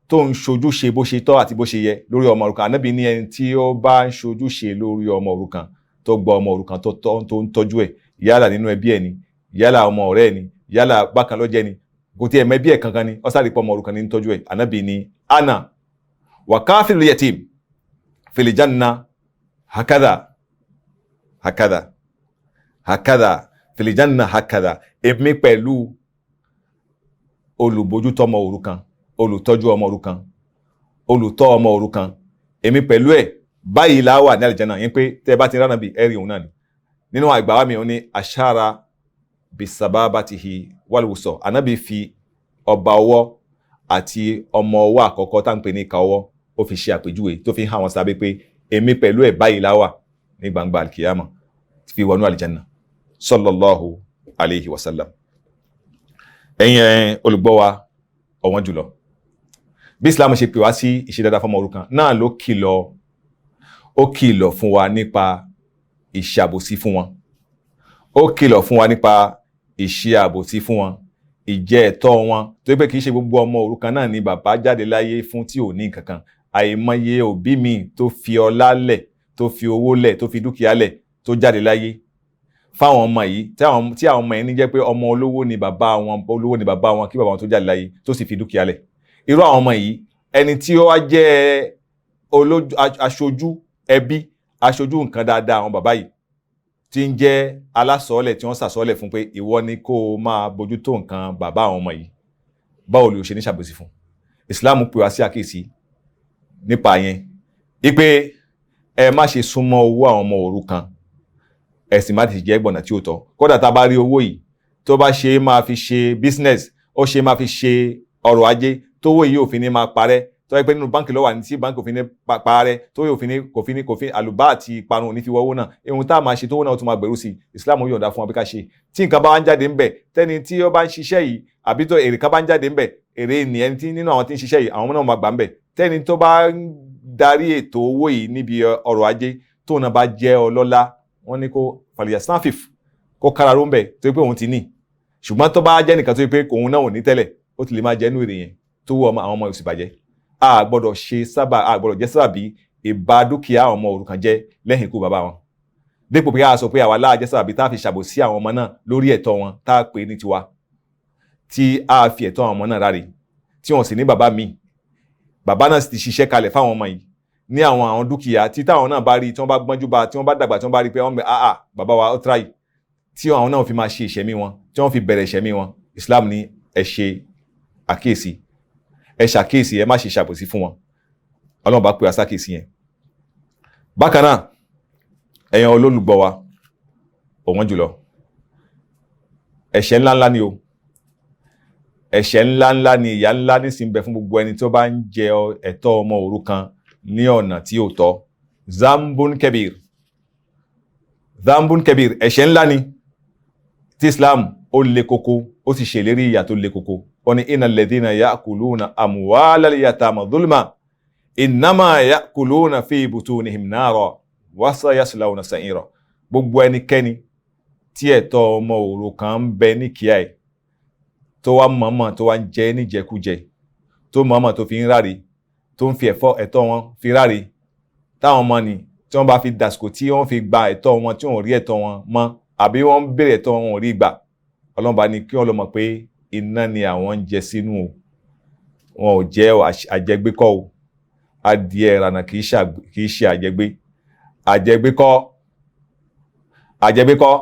tó ń ṣojúṣe bó ṣe tọ́ àti bó ṣe yẹ lórí ọmọ òrukàn. Ànábì ní ẹni tí ó bá ń ṣojúṣe lórí ọmọ òrukàn, tó gba ọmọ òrukàn, tó ń tọ́jú ẹ̀, yálà nínú ẹbí ẹ̀ ni, yálà ọmọ ọ̀rẹ́ ẹ̀ ni, yálà bákan lọ́jẹ́ ni, kò tí ẹ̀ mẹ́bí ẹ̀ kankan ni, ó sáré pọ̀ ọmọ òrukàn ní ń tọ́jú ẹ̀. Ànábì ní ana wa kafilul yatim fil janna hakadha hakadha hakadha fil janna hakadha, èmi pẹ̀lú olùbójútó ọmọ òrukàn, olùtọ́jú ọmọ òrukàn, olùtọ́ ọmọ òrukàn, èmi pẹ̀lú ẹ̀ báyìí la wà ní àlìjáná. Yín pé tẹ́ ẹ bá ti ránà bí ẹ rí òun náà ni. Nínú àgbà wa mi, òun ní ashara bisababatihi wàlúwùsọ, ànábì fi ọba ọwọ́ àti ọmọ ọwọ́ àkọ́kọ́ tá à ń pè ní ìka ọwọ́, ó fi ṣe àpèjúwe tó fi hàn wọ́n sábẹ́ pé èmi pẹ̀lú ẹ̀ báyìí la wà ní gbangba alkiyama fi wọnú àlìjáná, sallallahu alayhi wa sallam. Ẹ̀yin olùgbọ́ wa ọ̀wọ́n jùlọ, bí Islam ṣe pè wá sí ìṣe dáadáa fọ́mọ òrukàn náà ló kìlọ̀, ó kìlọ̀ fún wa nípa ìṣàbòsí fún wọn, ó kìlọ̀ fún wa nípa ìṣe àbòsí fún wọn, ìjẹ ẹ̀tọ́ wọn, tó pé kì í ṣe gbogbo ọmọ òrukàn náà ni bàbá jáde láyé fún tí ò ní nǹkankan. Àìmọye òbí mi tó fi ọlá lẹ̀, tó fi owó lẹ̀, tó fi dúkìá lẹ̀, tó jáde láyé fáwọn ọmọ yìí, tí àwọn ọmọ yìí ní jẹ́ pé ọmọ olówó ni bàbá wọn, olówó ni bàbá wọn kí bàbá wọn tó jáde láyé, tó sì fi dúkìá lẹ̀. Irú àwọn ọmọ yìí, ẹni tí ó wá jẹ́ aṣojú ẹbí aṣojú nǹkan dáadáa àwọn bàbá yìí tí ń jẹ́ alásọ̀ọ́lẹ̀ tí wọ́n sàsọ́ọ́lẹ̀ fún pé ìwọ ni kó o máa bójútó nǹkan bàbá àwọn ọmọ yìí, báwo ló ṣe ní ṣàbòsí fún? Islam pè wá sí àkíyèsí nípa yẹn ipe ẹ má ṣe súnmọ́ owó àwọn ọmọ òrukàn, ẹ sì má ti jẹ́ gbọ̀nà tí ó tọ́. Kódà tá a bá rí owó yìí tó bá ṣe máa fi ṣe business, ó ṣe máa fi ṣe ọrọ̀ ajé, tówó yìí òfin ní máa parẹ́, tó yẹ pé nínú báńkì ló wà ní tí báńkì òfin ní parẹ́, tó yẹ òfin ní kò fi ní kò fi àlùbá àti ìparun òní fi wọ́wọ́ náà, ohun tá a máa ṣe tówó náà ó tún máa gbèrú sí i. Islam yọ̀ǹda fún wa bí ká ṣe. Tí nǹkan bá wá ń jáde ńbẹ̀, tẹ́ni tí ó bá ń ṣiṣẹ́ yìí àbí tó èrè kan bá ń jáde ńbẹ̀, èrè ni ẹni tí nínú àwọn tí ń ṣiṣẹ́ yìí àwọn náà máa gbà ńbẹ̀. Tẹ́ni tó bá ń darí ètò owó yìí níbi ọrọ̀ ajé tóun náà bá jẹ́ ọlọ́lá, wọ́n ní kó fàlìyà sanfif kó kára ró ń bẹ̀ tó yẹ pé òun ti ní. Ṣùgbọ́n tó bá jẹ́ nìkan tó yẹ pé òun náà ò ní tẹ́lẹ̀, ó ti lè máa jẹ́ inú èrè yẹn tó wọ àwọn ọmọ òsì bàjẹ́. A gbọ́dọ̀ ṣe sábà, a gbọ́dọ̀ jẹ́ sábàbí ìbá dúkìá àwọn ọmọ òrukàn jẹ́ lẹ́yìn ikú bàbá wọn, dípò pé a sọ pé àwa láà jẹ́ sábàbí tá a fi ṣàbòsí àwọn ọmọ náà lórí ẹ̀tọ́ wọn tá a pè ní tiwa, tí a fi ẹ̀tọ́ àwọn ọmọ náà ráre, tí wọn sì ní bàbá míì. Bàbá náà sì ti ṣiṣẹ́ kalẹ̀ fáwọn ọmọ yìí ní àwọn dúkìá tí táwọn náà bá rí, tí wọ́n bá gbọ́njú bá, tí wọ́n bá dàgbà, tí wọ́n bá rí pé wọ́n bẹ ah bàbá wa ó tíráì, tí àwọn náà fi máa ṣe ìṣẹ̀mí wọn, tí wọ́n fi bẹ̀rẹ̀ ìṣẹ̀mí wọn. Islam ní ẹ ṣe àkíyèsí, ẹ ṣàkíyèsí, ẹ má ṣe ṣàbòsí fún wọn. Ọlọ́run bá pè wá sákíyèsí yẹn. Bákan náà, ẹ̀yin olólùgbọ́ wa ọ̀wọ́n jùlọ, ẹ̀ṣẹ̀ ńláńlá ni o, ẹ̀ṣẹ̀ ńláńlá ni, ìyà ńlá nísìnyí bẹ fún gbogbo ẹni tó bá ń jẹ ẹ̀tọ́ ọmọ òrukàn ní ọ̀nà tí ò tọ́. Zambun kebir, zambun kebir, ẹ̀ṣẹ̀ ńlá ni tí Islam ó le koko, ó sì ṣèlérí ìyà tó le koko. Ó ní innal ladhina ya'kuluna amwalal yatama dhulma innama ya'kuluna fi butunihim nara wa sayaslawna sa'ira. Gbogbo ẹnikẹ́ni tí ẹ̀tọ́ ọmọ òrukàn ń bẹ ní kíá ẹ̀, tó wá mọ̀ọ́mọ̀ tó wá ń jẹ níjẹkújẹ, tó mọ̀ọ́mọ̀ tó fi ń ráre, tó ń fi ẹ̀tọ́ wọn fi ráre, táwọn ọmọ ni tí wọ́n bá fi dàsìkò tí wọ́n fi gba ẹ̀tọ́ wọn tí wọ́n rí ẹ̀tọ́ wọn mọ́, àbí wọ́n ń béèrè ẹ̀tọ́ wọn ò rí gbà, Ọlọ́run bá ní kí wọ́n lọ mọ̀ pé iná ni àwọn ń jẹ sínú o. Wọn ò jẹ́ àjẹgbé kọ́ o. Adìẹ ìrànà kì í ṣe àjẹgbé, àjẹgbé kọ́, àjẹgbé kọ́.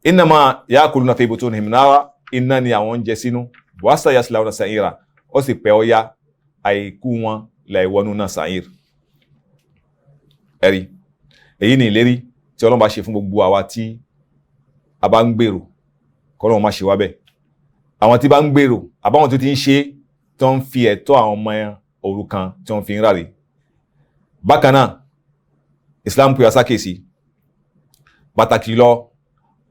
Innama ya'kuluna fi butunihim nara, iná ni àwọn ń jẹ sínú. Wa sayaslawna sa'ira, ó sì pẹ́ ọ yá, àìkú wọn láìwọnú náà sa'ir. Ẹ̀rí èyí ni ìlérí tí Ọlọ́run bá ṣe fún gbogbo àwa tí a bá ń gbèrò kọ́lọ́run má ṣe wá bẹ́ẹ̀. Àwọn tí bá ń gbèrò àbáwọn tó ti ń ṣe tó ń fi ẹ̀tọ́ àwọn ọmọ òrukàn tí wọ́n fi ń ráre. Bákan náà, Islam pè wá sákèsí pàtàkì lọ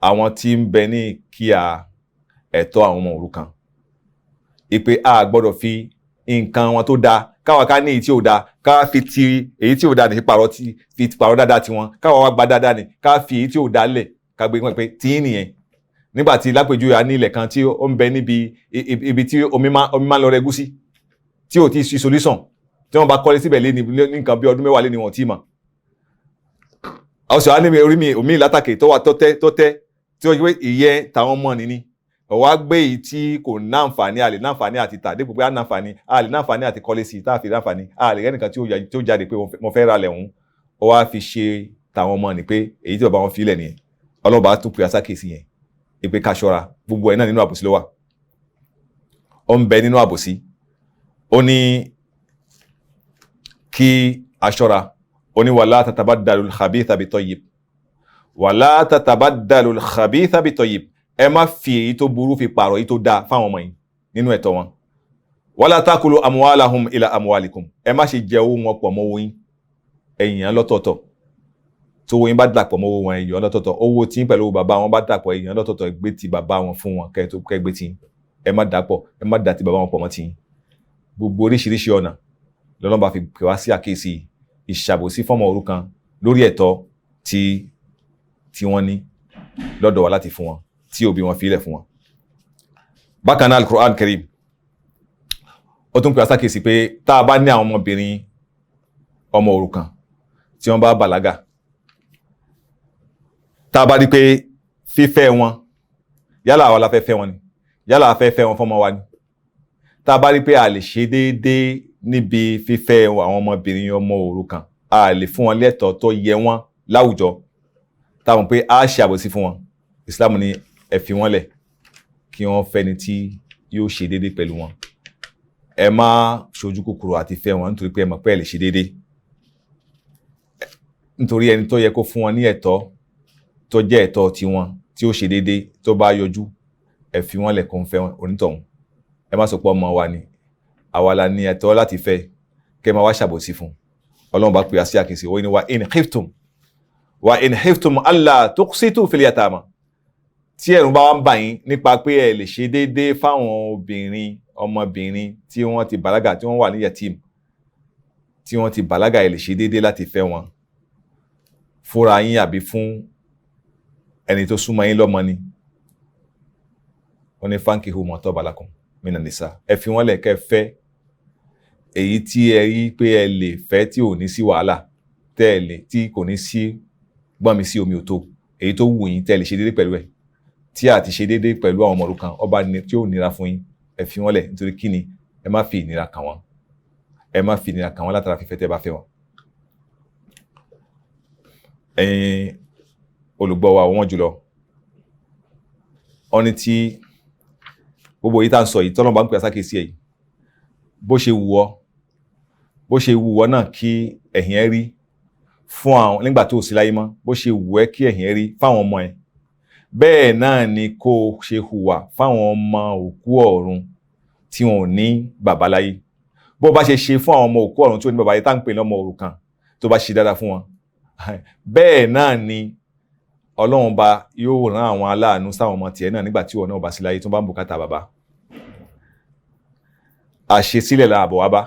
àwọn tí ń bẹ ní kíá ẹ̀tọ́ àwọn ọmọ òrukàn, ìpè a gbọ́dọ̀ fi nǹkan wọn tó dáa káwa ká ní èyí tí ò dáa, ká fi ti èyí tí ò dáa ní pààrọ̀ tí fi pààrọ̀ dáadáa tiwọn, káwa wá gba dáadáa ní ká fi èyí tí ò dáa lẹ̀ ká gbé wọn pé tí nìyẹn. Nígbà tí lápèjúwe a ní ilẹ̀ kan tí ó ń bẹ níbi ibi tí omi máa ń lọ rẹgúsí tí ò tí ì sí solution, tí wọ́n bá kọ́lé síbẹ̀ lé ní nǹkan bí ọdún mẹ́wàá lé ní wọn ò tí ì mọ̀. Ọ̀sẹ̀ wa ní orí mi omi látàkè tó wà tọ́tẹ́ tọ́tẹ́ tí wọ́n ṣe pé ìyẹn tàwọn ọmọ nìní ọ̀wá gbé èyí tí kò náǹfààní, a lè náǹfààní àti tà dípò pé a náǹfààní, a lè náǹfààní àti kọ́lé sí i tá a fi náǹfààní, a lè rẹ́nìkan tí ó jáde pé mo fẹ́ ra lẹ̀ ọ̀hún, ó wá fi ṣe tàwọn ọmọ ní pé èyí tí bàbá wọn fi lẹ̀ nìyẹn. Ọlọ́ba tún pè asákèsí yẹn ìpè ká ṣọ́ra, gbogbo ẹ̀ náà nínú àbòsí ló wà, ó ń bẹ nínú àbòsí. Ó ní kí a ṣọ́ra, ó ní wala tatabaddalul khabitha bitayyib, wala tatabaddalul khabitha bitayyib, ẹ má fi èyí tó burú fi pààrọ̀ èyí tó dáa fáwọn ọmọ yìí nínú ẹ̀tọ́ wọn. Wala takulu amwalahum ila amwalikum, ẹ má ṣe jẹ owó wọn pọ̀ mọ́ owó yín, ẹ̀yìn lọ́tọ̀ọ̀tọ̀. Tó owó yín bá dàpọ̀ mọ́ owó wọn, ẹ̀yìn lọ́tọ̀ọ̀tọ̀. Owó tí pẹ̀lú owó bàbá wọn bá dàpọ̀, ẹ̀yìn lọ́tọ̀ọ̀tọ̀. Gbé ti bàbá wọn fún wọn kẹ́gbé tí ẹ má dàpọ̀, ẹ má dà ti bàbá wọn pọ̀ mọ́ tí. Gbogbo oríṣiríṣi ọ̀nà lọ́nà bá fi pè wá sí àkíyèsí ìṣàbòsí fọ́mọ òrukàn lórí ẹ̀tọ́ tí wọ́n ní lọ́dọ̀ wa láti fún wọn, tí òbí wọn fi ilẹ̀ fún wọn. Bákan náà, Al-Qur'an Karim ó tún pè wá sákèsí pé tá a bá ní àwọn ọmọbìnrin ọmọ òrukàn tí wọ́n bá bàlágà, tá a bá rí pé fífẹ́ wọn, yálà àwa la fẹ́ fẹ́ wọn ni, yálà a fẹ́ fẹ́ wọn fọ́mọ wa ni, tá a bá rí pé a lè ṣe déédéé níbi fífẹ́ àwọn ọmọbìnrin ọmọ òrukàn, A lè fún wọn lẹ́tọ̀ọ́ tó yẹ wọ́n láwùjọ, táwọn pé a ṣe àbòsí fún wọn. Islam ní ẹ fi wọ́n lẹ̀ kí wọ́n fẹ́ni tí yóò ṣe déédéé pẹ̀lú wọn. Ẹ má ṣojú kòkòrò àti fẹ́ wọn nítorí pé ẹ mọ̀ pé ẹ lè ṣe déédéé, nítorí ẹni tó yẹ kó fún wọn ní ẹ̀tọ́ tó jẹ́ ẹ̀tọ́ tiwọn tí ó ṣe déédéé tó bá yọjú, ẹ fi wọ́n lẹ̀ kó ń fẹ́ onítọ̀hún. Ẹ má sọ pé ọmọ wa ni, àwa la ní ẹ̀tọ́ láti fẹ́, kẹ́ máa wá ṣàbòsí fún. Ọlọ́run bá pè á sí àkèsí wọ́n ní wa in khiftum, wa in khiftum alla tuqsitu fil yatama. Tí ẹ̀rù bá wá ń bà yín nípa pé ẹ lè ṣe déédéé fáwọn obìnrin, ọmọbìnrin tí wọ́n ti bàlágà, tí wọ́n wà ní yatim, tí wọ́n ti bàlágà, ẹ lè ṣe déédéé láti fẹ́ wọn fúnra yín àbí fún ẹni tó súnmọ́ yín lọ́mọ ni, wọ́n ní fankihu ma taba lakum minan nisa, ẹ fi wọ́n lẹ̀ kẹ́ fẹ́ èyí tí ẹ rí pé ẹ lè fẹ́, tí ò ní sí wàhálà, tẹ́ ẹ lè, tí kò ní sí gbọ́n mi sí omi ò tó, èyí tó wù yín tẹ́ ẹ lè ṣe déédéé pẹ̀lú ẹ̀, tí a ti ṣe déédéé pẹ̀lú àwọn ọmọ òrukàn ọba tí ó nira fún yín, ẹ fi wọ́n lẹ̀. Nítorí kíni? Ẹ má fi ìnira kàn wọ́n, ẹ má fi ìnira kàn wọ́n látara fífẹ́ tẹ́ bá fẹ́ wọn. Ẹ̀yin olùgbọ́ wa wọ́n jùlọ, ọni tí gbogbo yìí tá à ń sọ yìí, tọ́lọ́mọba ń pè àsákèsí ẹ̀ yìí, bó ṣe wù ọ́, bó ṣe wù ọ́ náà kí ẹ̀yìn ẹ rí fún àwọn nígbà tó o sí láyé mọ́, bó ṣe wù ẹ́ kí ẹ̀yìn ẹ rí fáwọn ọmọ ẹ, bẹ́ẹ̀ náà ni kó o ṣe hùwà fáwọn ọmọ òkú ọ̀run tí wọn ò ní bàbá láyé. Bó o bá ṣe ṣe fún àwọn ọmọ òkú ọ̀run tí ò ní bàbá láyé, tá à ń pè ní ọmọ òrukàn, tó bá ṣe dáadáa fún wọn, bẹ́ẹ̀ náà ni Ọlọ́run bá yóò rán àwọn aláàánú sáwọn ọmọ tiẹ̀ náà nígbà tí wọn náà bá sí láyé, tó bá ń bùkátà bàbá. Àṣesílẹ̀ la àbọ̀ wá bá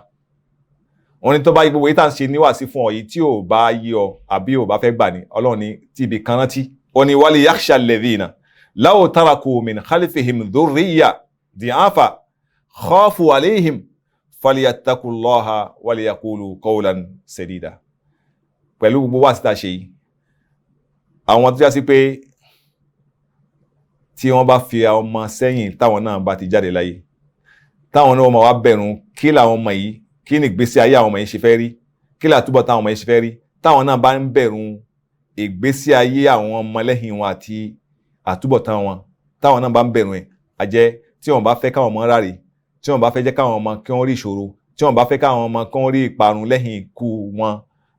wọn ní tó bá gbogbo yìí tá à ń ṣe níwàásí fún ọ yìí, tí ò bá yí ọ àbí ò bá fẹ́ gbà ní, Ọlọ́run ní tí ibì kan rántí ó ní wal yakhsha alladhina law taraku min khalfihim dhurriyya di'afa khafu alayhim falyattaqullaha walyaqulu qawlan sadida. Pẹ̀lú gbogbo wá síta ṣe yìí, àwọn tó já sí pé tí wọ́n bá fi ọmọ sẹ́yìn, táwọn náà bá ti jáde láyé, táwọn náà máa wá bẹ̀rù kí làwọn ọmọ yìí, kí ni ìgbésí ayé àwọn ọmọ yìí ṣe fẹ́ rí, kí làtúbọ̀ táwọn ọmọ yìí ṣe fẹ́ rí, táwọn náà bá ń bẹ̀rù ìgbésí ayé àwọn ọmọlẹ́yìn wọn àti àtúbọ̀tán wọn, táwọn náà bá ń bẹ̀rù ẹ̀, àjẹ́ tí wọ́n bá fẹ́ káwọn ọmọ ráre, tí wọ́n bá fẹ́ jẹ́ káwọn ọmọ kí wọ́n rí ìṣòro, tí wọ́n bá fẹ́ káwọn ọmọ kí wọ́n rí ìparun lẹ́yìn ikú wọn,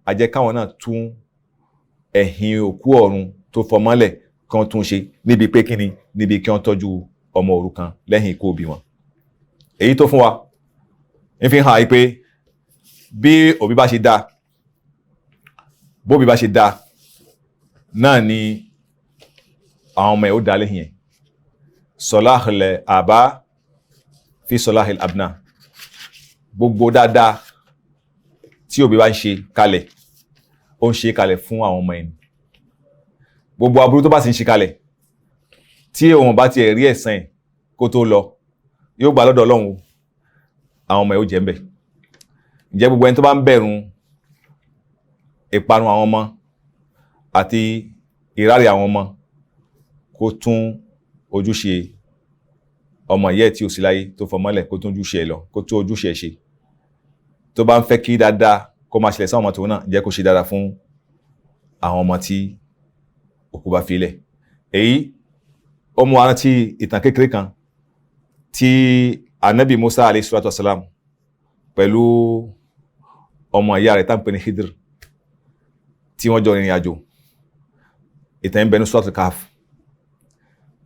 àjẹ́ káwọn náà tún ẹ̀yìn òkú ọ̀run tó fọmọ́lẹ̀ kí wọ́n tún ṣe níbi pé kíni, níbi kí wọ́n tọ́jú ọmọ òrukàn lẹ́yìn ikú òbí wọn. Èyí tó fún wa ń fi hàn pé bí òbí bá ṣe dáa, bóbi bá ṣe dáa náà ni àwọn ọmọ ẹ̀ ó dá lẹ́yìn ẹ̀. Salahul aba fi salahil abna. Gbogbo dáadáa tí òbí bá ń ṣe kalẹ̀, ó ń ṣe kalẹ̀ fún àwọn ọmọ ẹni. Gbogbo aburú tó bá sì ń ṣe kalẹ̀, tí òun bá tiẹ̀ rí ẹ̀san ẹ̀ kó tó lọ, yóò gbà lọ́dọ̀ Ọlọ́run, àwọn ọmọ ẹ̀ ó jẹ́ ń bẹ̀. Ǹjẹ́ gbogbo ẹni tó bá ń bẹ̀rù ìparun àwọn ọmọ àti ìráre àwọn ọmọ, kó tún ojúṣe ọmọ ìyá ẹ̀ tí ò sí láyé tó fọmọ́lẹ̀, kó tún ojúṣe ẹ̀ lọ, kó tún ojúṣe ẹ̀ ṣe. Tó bá ń fẹ́ kí dáadáa kó máa ṣẹlẹ̀ sáwọn ọmọ tòun náà, jẹ́ kó ṣe dáadáa fún àwọn ọmọ tí òkú bá fi lẹ̀. Èyí ó mú wa rántí ìtàn kékeré kan tí anabi Musa alayhi salatu wasalam pẹ̀lú ọmọ ìyá rẹ̀ tá ń pè ní Khidir, tí wọ́n jọ rìnrìn àjò. Ìtàn ń bẹ ní Suratul Kahf,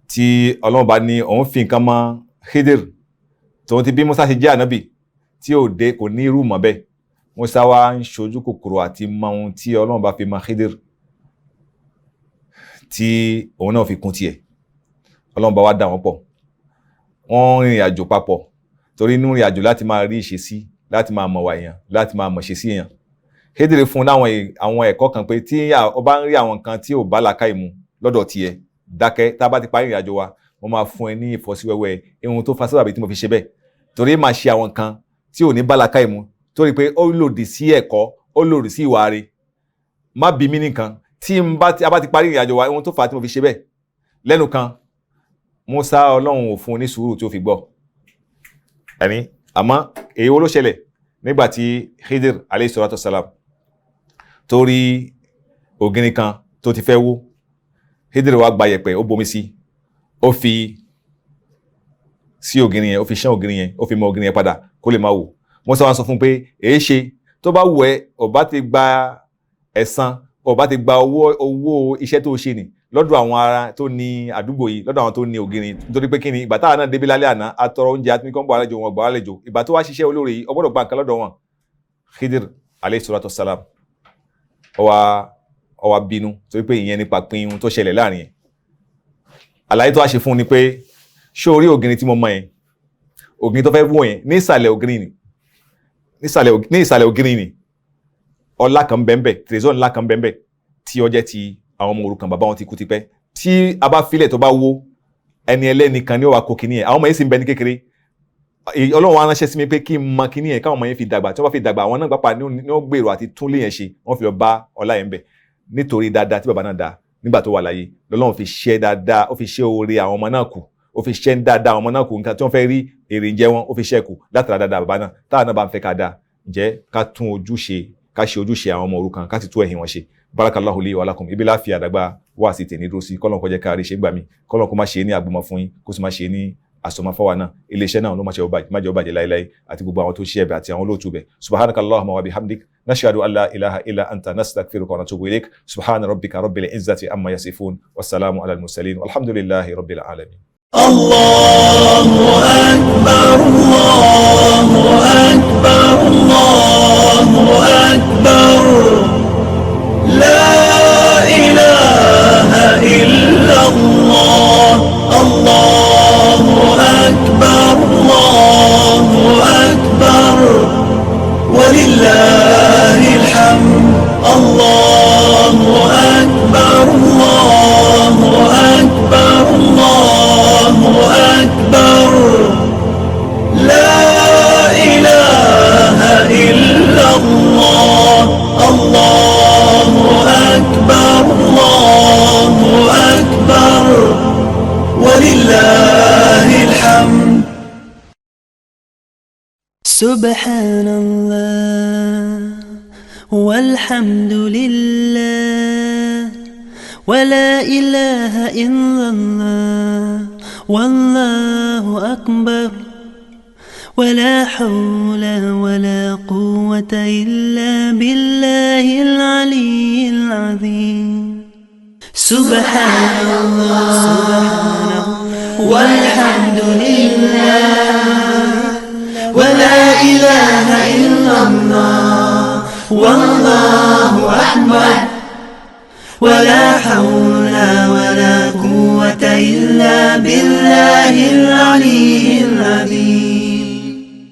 tí Ọlọ́run bá ní òun fi nǹkan mọ́ Khidir, tòun ti bí Musa ṣe jẹ́ ànábì tí ò dé, kò ní irú mọ́ bẹ́ẹ̀. Musa wá ń ṣojú kòkòrò àti mọ ohun tí Ọlọ́run bá fi mọ́ Khidir, tí òun náà fi kún tiẹ̀. Ọlọ́run bá wá dà wọ́n pọ̀, wọ́n rìnrìn àjò papọ̀, torí inú rìn àjò láti máa rí ìṣesí, láti máa mọ̀ wà èèyàn, láti máa mọ̀ ṣe sí èèyàn. Khidir fún láwọn àwọn ẹ̀kọ́ kan pé tí ó bá ń rí àwọn nǹkan tí ò bá làákàyè mu lọ́dọ̀ tiẹ̀, dákẹ́. Tá a bá ti parí ìrìn àjò wa, mo máa fún ẹ ní ìfọ́síwẹ́wẹ́ ohun tó fa sábàbí tí mo fi ṣe bẹ́ẹ̀, torí máa ṣe àwọn nǹkan tí ò ní bá làákàyè mu, torí pé ó lòdì sí ẹ̀kọ́, ó lòdì sí ìwà rẹ̀. Má bí mi nìkan tí n bá a bá ti parí ìrìn àjò wa, ohun tó fà á tí mo fi ṣe bẹ́ẹ̀. Lẹ́nu kan, Musa, Ọlọ́run ò fún un ní sùúrù tí ó fi gbọ́ ẹni. Àmọ́ èyí wo ló ṣẹlẹ̀ nígbà tí Khidir alayhi salatu wasalam Tó rí ògiri kan tó ti fẹ́ wó, Khidir wá gba yẹ̀pẹ̀, ó bomi sí, ó fi sí ògiri yẹn, ó fi ṣán ògiri yẹn, ó fi mọ ògiri yẹn padà kó lè máa wò. Musa wá sọ fún un pé èé ṣe tó bá wù ẹ́, ó bá ti gba ẹ̀san, ó bá ti gba owó iṣẹ́ tó ṣe nì lọ́dọ̀ àwọn ará tó ní àdúgbò yìí, lọ́dọ̀ àwọn tó ní ògiri, nítorí pé kíni, ìgbà táwa náà débi lálẹ́ àná, a tọrọ oúnjẹ àti nǹkan bọ̀ àlejò wọn gbà àlejò. Ìgbà tó wá ṣiṣẹ́ olóore yìí, ó gbọ́dọ̀ gba nǹkan lọ́dọ̀ wọn. Khidir alayhi salatu wassalam ó wá bínú, torí pé ìyẹn nípa pín ohun tó ṣẹlẹ̀ láàrin yẹn. Àlàyé tó wá ṣe fún un ni pé, ṣé orí ògiri tí mo mọ yẹn, ògiri tó fẹ́ wọ̀ yẹn, ní ìsàlẹ̀ ògiri ni, ní ìsàlẹ̀ ògiri ni ọlá kan bẹ́ẹ̀, trésor ńlá kan bẹ́ẹ̀ tí ó jẹ́ ti àwọn ọmọ òrukàn, bàbá wọn ti kú tipẹ́. Tí a bá filẹ̀ tó bá wó, ẹni ẹlẹ́ni kan ní ó wá kó kinní yẹn. Àwọn ọmọ yẹn sì ń bẹ ní kékeré. Ọlọ́run wa ránṣẹ́ sí mi pé kí n mọ kinní yẹn, káwọn ọmọ yẹn fi dàgbà. Tí wọ́n bá fi dàgbà, àwọn náà gbàpá ní wọ́n gbèrò àti túnlé yẹn ṣe, wọ́n fi lọ bá ọlá yẹn bẹ̀. Nítorí dáadáa tí bàbá náà dá nígbà tó wà láyé, lọ́lọ́run fi ṣẹ́ dáadáa, ó fi ṣẹ́ oore àwọn ọmọ náà kù, ó fi ṣẹ́ dáadáa àwọn ọmọ náà kù. Nǹkan tí wọ́n fẹ́ rí èrè ń jẹ wọn, ó fi ṣẹ́ kù látara dáadáa bàbá náà. Táwọn náà bá ń fẹ́ ká dáa, ǹjẹ́ ká tún ojúṣe, ká ṣe ojúṣe àwọn ọmọ òrukàn, ká sì tún ẹ̀yìn wọn ṣe. Barakallahu li wa lakum. Ibi láfi àdàgbà wá sí tèmi dúró sí. Kọ́lọ́n kó jẹ́ ká rí ṣe gbà mí, kọ́lọ́n kó má ṣe ní àgbọmọ fún yín, kó sì má ṣe ní àsọmọfọwà náà. Iléeṣẹ́ náà ló má jẹ́ ó bàjẹ́ láéláé, àti gbogbo àwọn tó ṣe ẹ̀bẹ̀ àti àwọn olóòtú bẹ̀. Subhanaka allahumma wa bihamdik, nashhadu an la ilaha illa anta, nastaghfiruka wa natubu ilaik. Subhana rabbika rabbil izzati amma yasifun, wassalamu ala al-mursalin, walhamdulillahi rabbil alamin. الله أكبر، الله أكبر، الله أكبر، لا إله إلا الله، الله أكبر، الله أكبر، ولله الحمد، الله أكبر، الله أكبر، الله أكبر، لا إله إلا الله، الله أكبر، الله أكبر، ولله الحمد. سبحان الله والحمد لله ولا إله إلا الله والله أكبر ولا حول ولا قوة إلا بالله العلي العظيم. سبحان الله، سبحان الله، والحمد لله ولا إله إلا الله والله أكبر ولا حول ولا قوة إلا بالله العلي العظيم.